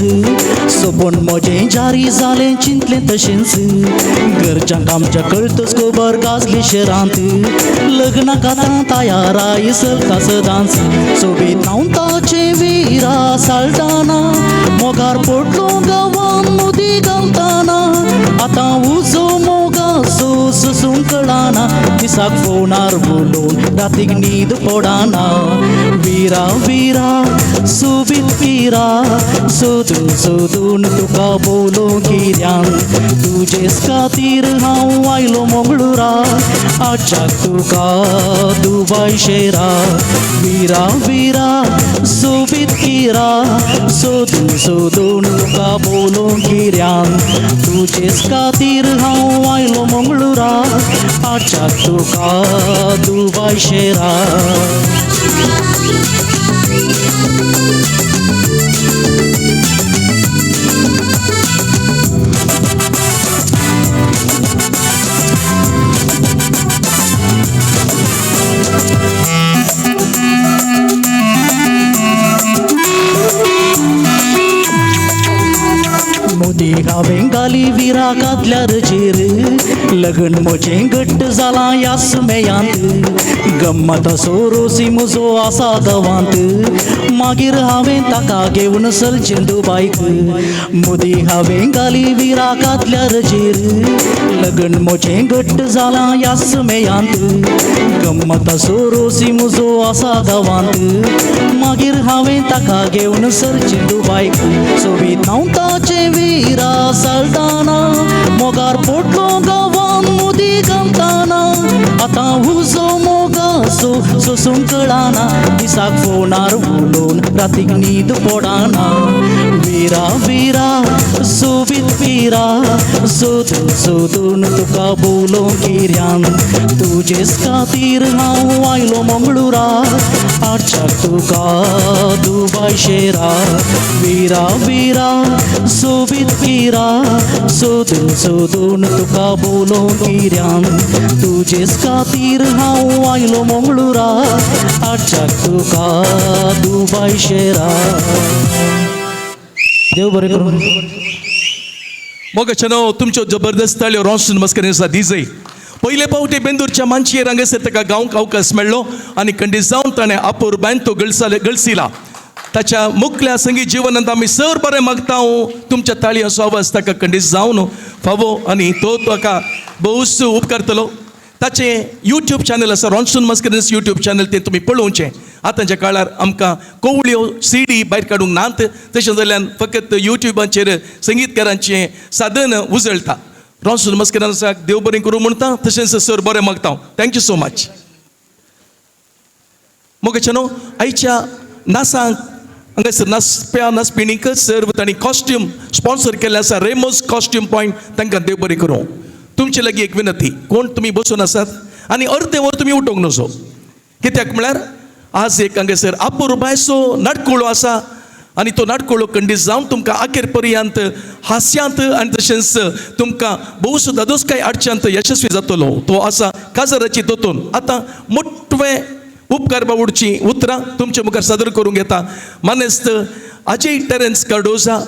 सपन म्हजें जारी जालें चिंतलें तशेंच घरच्या कामच्या कळतच खबर गाजली शेरांत लग्नाक आतां तयाराय चलता सदांच. सोबीत हांव ताचें वीरा साल्दाना मोगार पोटलो गांवान मोदी घालताना आतां उजो मोगाचो सोसूंक कळना दिसाक फोनार उलोवन रातीक न्हीद पडना. वीरा वीरा सोबीत किरा सोदून सोदून तुका बोलोवंक किऱ्यान तुजेच खातीर हांव आयलो मंगळुरा हाडच्याक तुका दुबाय शेरा. वीरा वीरा सोबीत किरा सोदून सोदून तुका बोलोवंक किऱ्यान तुजेच खातीर हांव आयलो मंगळुरा हाडच्याक तुका दुबाय शेरा. मुदी हांवें घाली विरा घातल्या रजेर लग्न म्हजें घट्ट जालां ह्या सुमेयांत गम्मत असो रोसी म्हजो आसा गांवांत मागीर हांवें ताका घेवन चलचें दुबायक मुदी हांवें घाली विरा घातल्या रजेर लग्न म्हजें घट्ट जालां ह्या सुमेयांत गम्मत असो रोसी म्हजो आसा गांवांत मागीर हांवें ताका घेवन सरचें दुबायक सोबीत हांव ताचें विरा सालताना मोगार पोटलो गांवान मुदी गमताना आतां उजो मोगासो सोसूंक कळना दिसाक फोनार उलोवन रातीक न्हीद पडना विरा विरा सोबीत विरा सोदून सोदून तुका बोलोवंक किऱ्यान तुजेच खातीर हांव आयलो मंगळुरा हाडच्याक तुका दुबाय शेरा विरा विरा सोबीत विरा सोदून सोदून तुका बोलोवंक किऱ्यान तुजेच खातीर हांव आयलो मंगळुरा हाडच्याक तुका दुबाय शेरा. देव बरें करूं. मोगाच्यानो तुमच्यो जबरदस्त ताळयो रोशन मस्करेन्सा दिजय. पयले पावटी बेंदूरच्या मानशेर हांगासर ताका गावंक अवकाश मेळ्ळो आनी खंडीत जावन ताणें अपुरबायन तो गळसिला. ताच्या मुखल्या संगीत जिवनांत आमी सर बरें मागता तुमच्या ताळयांचो आवाज ताका खंडीत जावन फावो आनी तो ताका भोवच उपकारतलो. ताचें यूट्यूब चॅनल आसा रॉन्सन मस्करेन्स यूट्यूब चॅनल, तें तुमी पळोवचें. आतांच्या काळार आमकां कोवळ्यो सी डी भायर काडूंक नात, तशें जाल्यार फकत यूट्यूबाचेर संगीतकारांचें साधन उजळटा. रॉन्सन मस्करेन्साक देव बरें करूं म्हणटा, तशेंच सर बरें मागता. Thank you so much. मोगाच्यानो आयच्या नासांक हांगासर नाचप्या नाचपिणीक सर्व तांणी कॉस्ट्यूम स्पॉन्सर केल्लें आसा, रेमोस कॉस्ट्यूम पॉयंट, तांकां देव बरें करूं. तुमचे लागीं एक विनंती, कोण तुमी बसून आसात आनी अर्दें वर तुमी उठोवंक नजो, कित्याक म्हळ्यार आज एक हांगासर अपुरबायचो नाटकुळो आसा आनी तो नाटकुळो खंडीत जावन तुमकां अखेर पर्यंत हास्यांत आनी तशेंच तुमकां भोवस दादोसकाय हाडच्यांत यशस्वी जातलो. तो आसा काजाराची दोतोन. आतां मोटवे उपकार बावडची उतरां तुमचे मुखार सादर करूंक येता. मानेस्त अजय टेरन्स कार्डोजा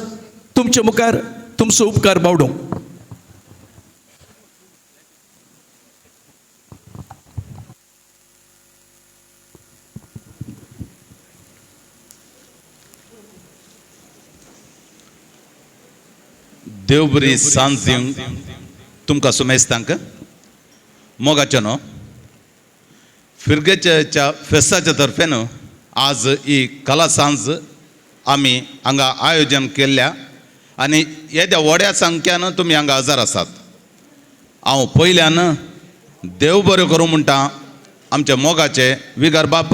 तुमचे मुखार तुमचो उपकार बावडूं. देवबरी सांज दिवंक तुमकां सुमेस्तांक मोगाचें न्हू फिरगेच्या फेस्ताच्या तर्फेन आज ही कला सांज आमी हांगा आयोजन केल्ल्या आनी येद्या व्हड्या संख्यान तुमी हांगा हजर आसात. हांव पयल्यान देव बरें करूं म्हणटा आमच्या मोगाचे विगार बाप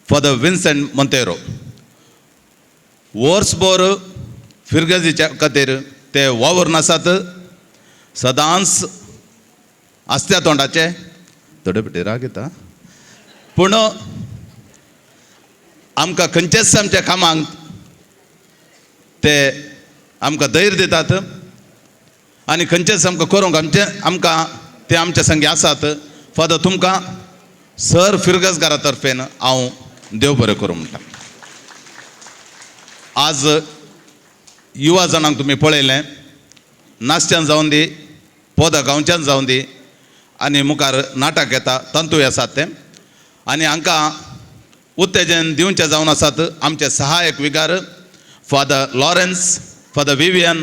फादर विन्सेंट मोंतेरो. वर्सभर फिरगजीच्या खातीर ते वावरून आसात, सदांच आसत्या तोंडाचे थोडे पिटे राग येता पूण आमकां खंयच्याच आमच्या कामांक ते आमकां धैर्य दितात आनी खंयचेच आमकां करूंक आमचे आमकां ते आमच्या संगी आसात. फादर तुमकां सर फिरगजगारा तर्फेन हांव देव बरें करूं म्हणटा. आज युवा जाणांक तुमी पळयलें, नाचच्यान जावन दी, पदां गावच्यान जावन दी आनी मुखार नाटक येता तांतूय आसात ते आनी हांकां उत्तेजन दिवचें जावन आसात आमचे सहायक विगार father Lawrence, father Vivian,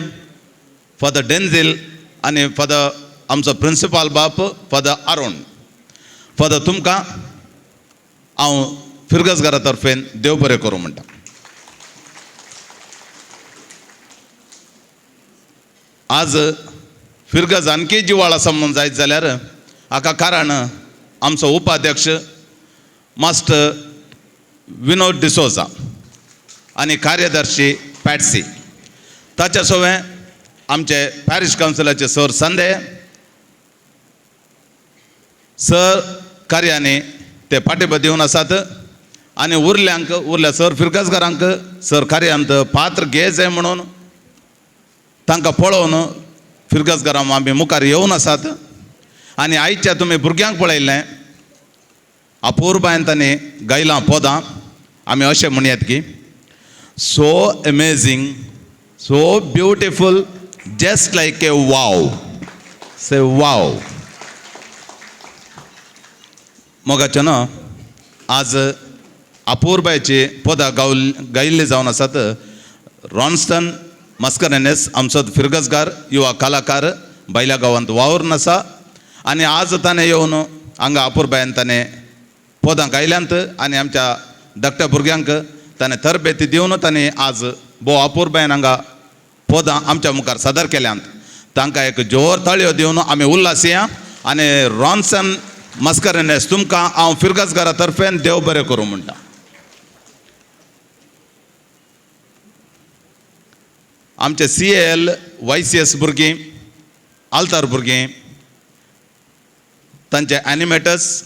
father Denzil आनी फादर आमचो प्रिंसिपाल बाप फादर अरुण. फादर तुमकां हांव फिरगजगारा तर्फेन देव बरें करूं म्हणटा. आज फिरगज आणखी जिवाळ आसा म्हणून जायत जाल्यार हाका कारण आमचो उपाध्यक्ष मास्टर विनोद डिसोजा आनी कार्यदर्शी पॅट्सी, ताच्या सोवें आमचे पॅरिश कावन्सिलाचे सर संदे सर कार्यांनी ते पाठिंबो दिवन आसात आनी उरल्यांक उरल्या सर फिरगजगारांक सर कार्यांत पात्र घे जाय म्हणून तांकां पळोवन फिरगजगारां आमी मुखार येवन आसात. आनी आयच्या तुमी भुरग्यांक पळयलें अपुरबायेन तांणी गायलां पदां. आमी अशें म्हणयात की so amazing So beautiful, just like a wow. Say wow. मोगाचें न्हू आज अपुरबायची पदां गायिल्ली जावन आसात. रॉन्स्टन मस्करेनेस आमचो फिरगजगार युवा कलाकार बायल्या गांवांत वावरून आसा आनी आज ताणें येवन हांगा अपुरबायन ताणें पदां गायल्यांत आनी आमच्या धाकट्या भुरग्यांक ताणें तरबेती दिवन ताणें आज भोव अपुरबायन हांगा पदां आमच्या मुखार सादर केल्यांत. तांकां एक जोर ताळयो दिवन आमी उल्हासया आनी रॉन्सन मस्करेनेस तुमकां हांव फिरगजगारा तर्फेन देव बरें करूं म्हणटा. आमचे CAL YCS भुरगीं, आल्तार भुरगीं, तांचे एनिमेटर्स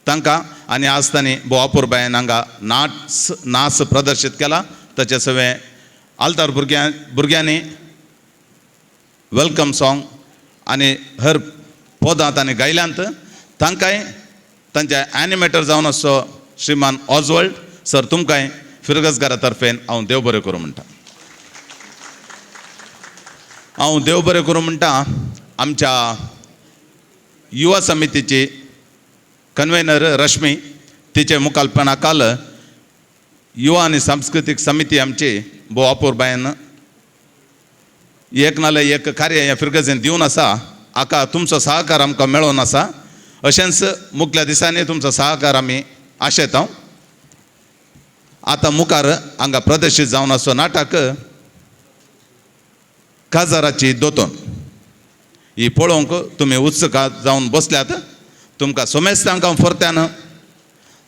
तांकां आनी आज तांणी भोव अपुरबायेन हांगा नाच प्रदर्शीत केला. ताचे सगळें आल्तार भुरग्यांनी welcome song आनी हर पदां तांणी गायल्यांत. तांकांय तांचे एनिमेटर जावन आसचो श्रीमान ऑजवल्ड सर तुमकांय फिरगजगारा तर्फेन हांव देव बरें करूं म्हणटा. हांव देव बरें करूं म्हणटा आमच्या युवा समितीची कन्वेनर रश्मी तिचे मुखालपणा काल युवा आनी सांस्कृतीक समिती आमची भोव अपुरबायेन एक नाल्यार एक कार्य ह्या फिरगजेन दिवन आसा. हाका तुमचो सहकार आमकां मेळोन आसा. अशेंच मुखल्या दिसांनी तुमचो सहकार आमी आशेता. आतां मुखार हांगा प्रदर्शीत जावन आसचो नाटक काजाराची दोतोन ही पळोवंक तुमी उत्सुक जावन बसल्यात. तुमकां सोमेस्तांक हांव फरत्यान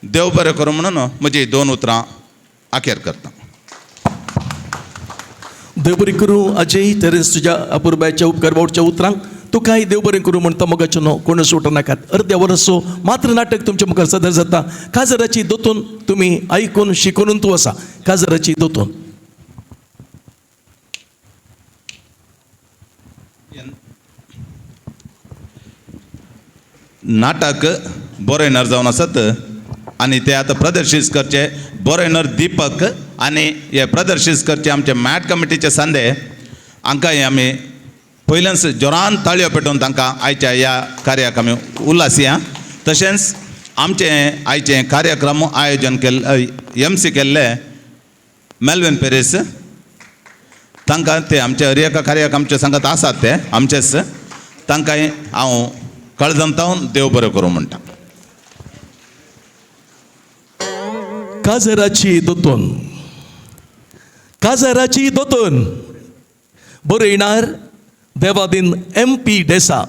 देव बरें करूं म्हणून म्हजी दोन उतरां आखेर करता. देव बरें करूं अजय तेरेंस तुज्या अपुरबायच्या उपकार बावडच्या उतरांक तुकाय देव बरें करूं म्हणटा मोगाचो न्हू कोण सोडनाकात. अर्द्या वरसो मात्र नाटक तुमच्या मुखार सादर जाता. काजराची दोतोन तुमी आयकून शिकून तूं आसा. काजराची दोतोन. नाटक बरयणार जावन आसात आनी ते आतां प्रदर्शीत करचे बरयणार दीपक आनी हे प्रदर्शीत करचे आमचे मॅट कमिटीचे सांदे हांकां हे आमी पयल्यान जोरान ताळयो पेटोवन तांकां आयच्या ह्या कार्याक आमी उल्हासया. तशेंच आमचें आयचें कार्यक्रम आयोजन केल्ले MC केल्ले मेल्विन पेरीस तांकां ते आमच्या हर एका कार्याक आमचे सांगत आसात ते आमचेच तांकां हांव कळजमतावन देव बरें करूं म्हणटा. काजराची दोतोन काजराची दोतोन बरयणार देवादीन MP डेसा.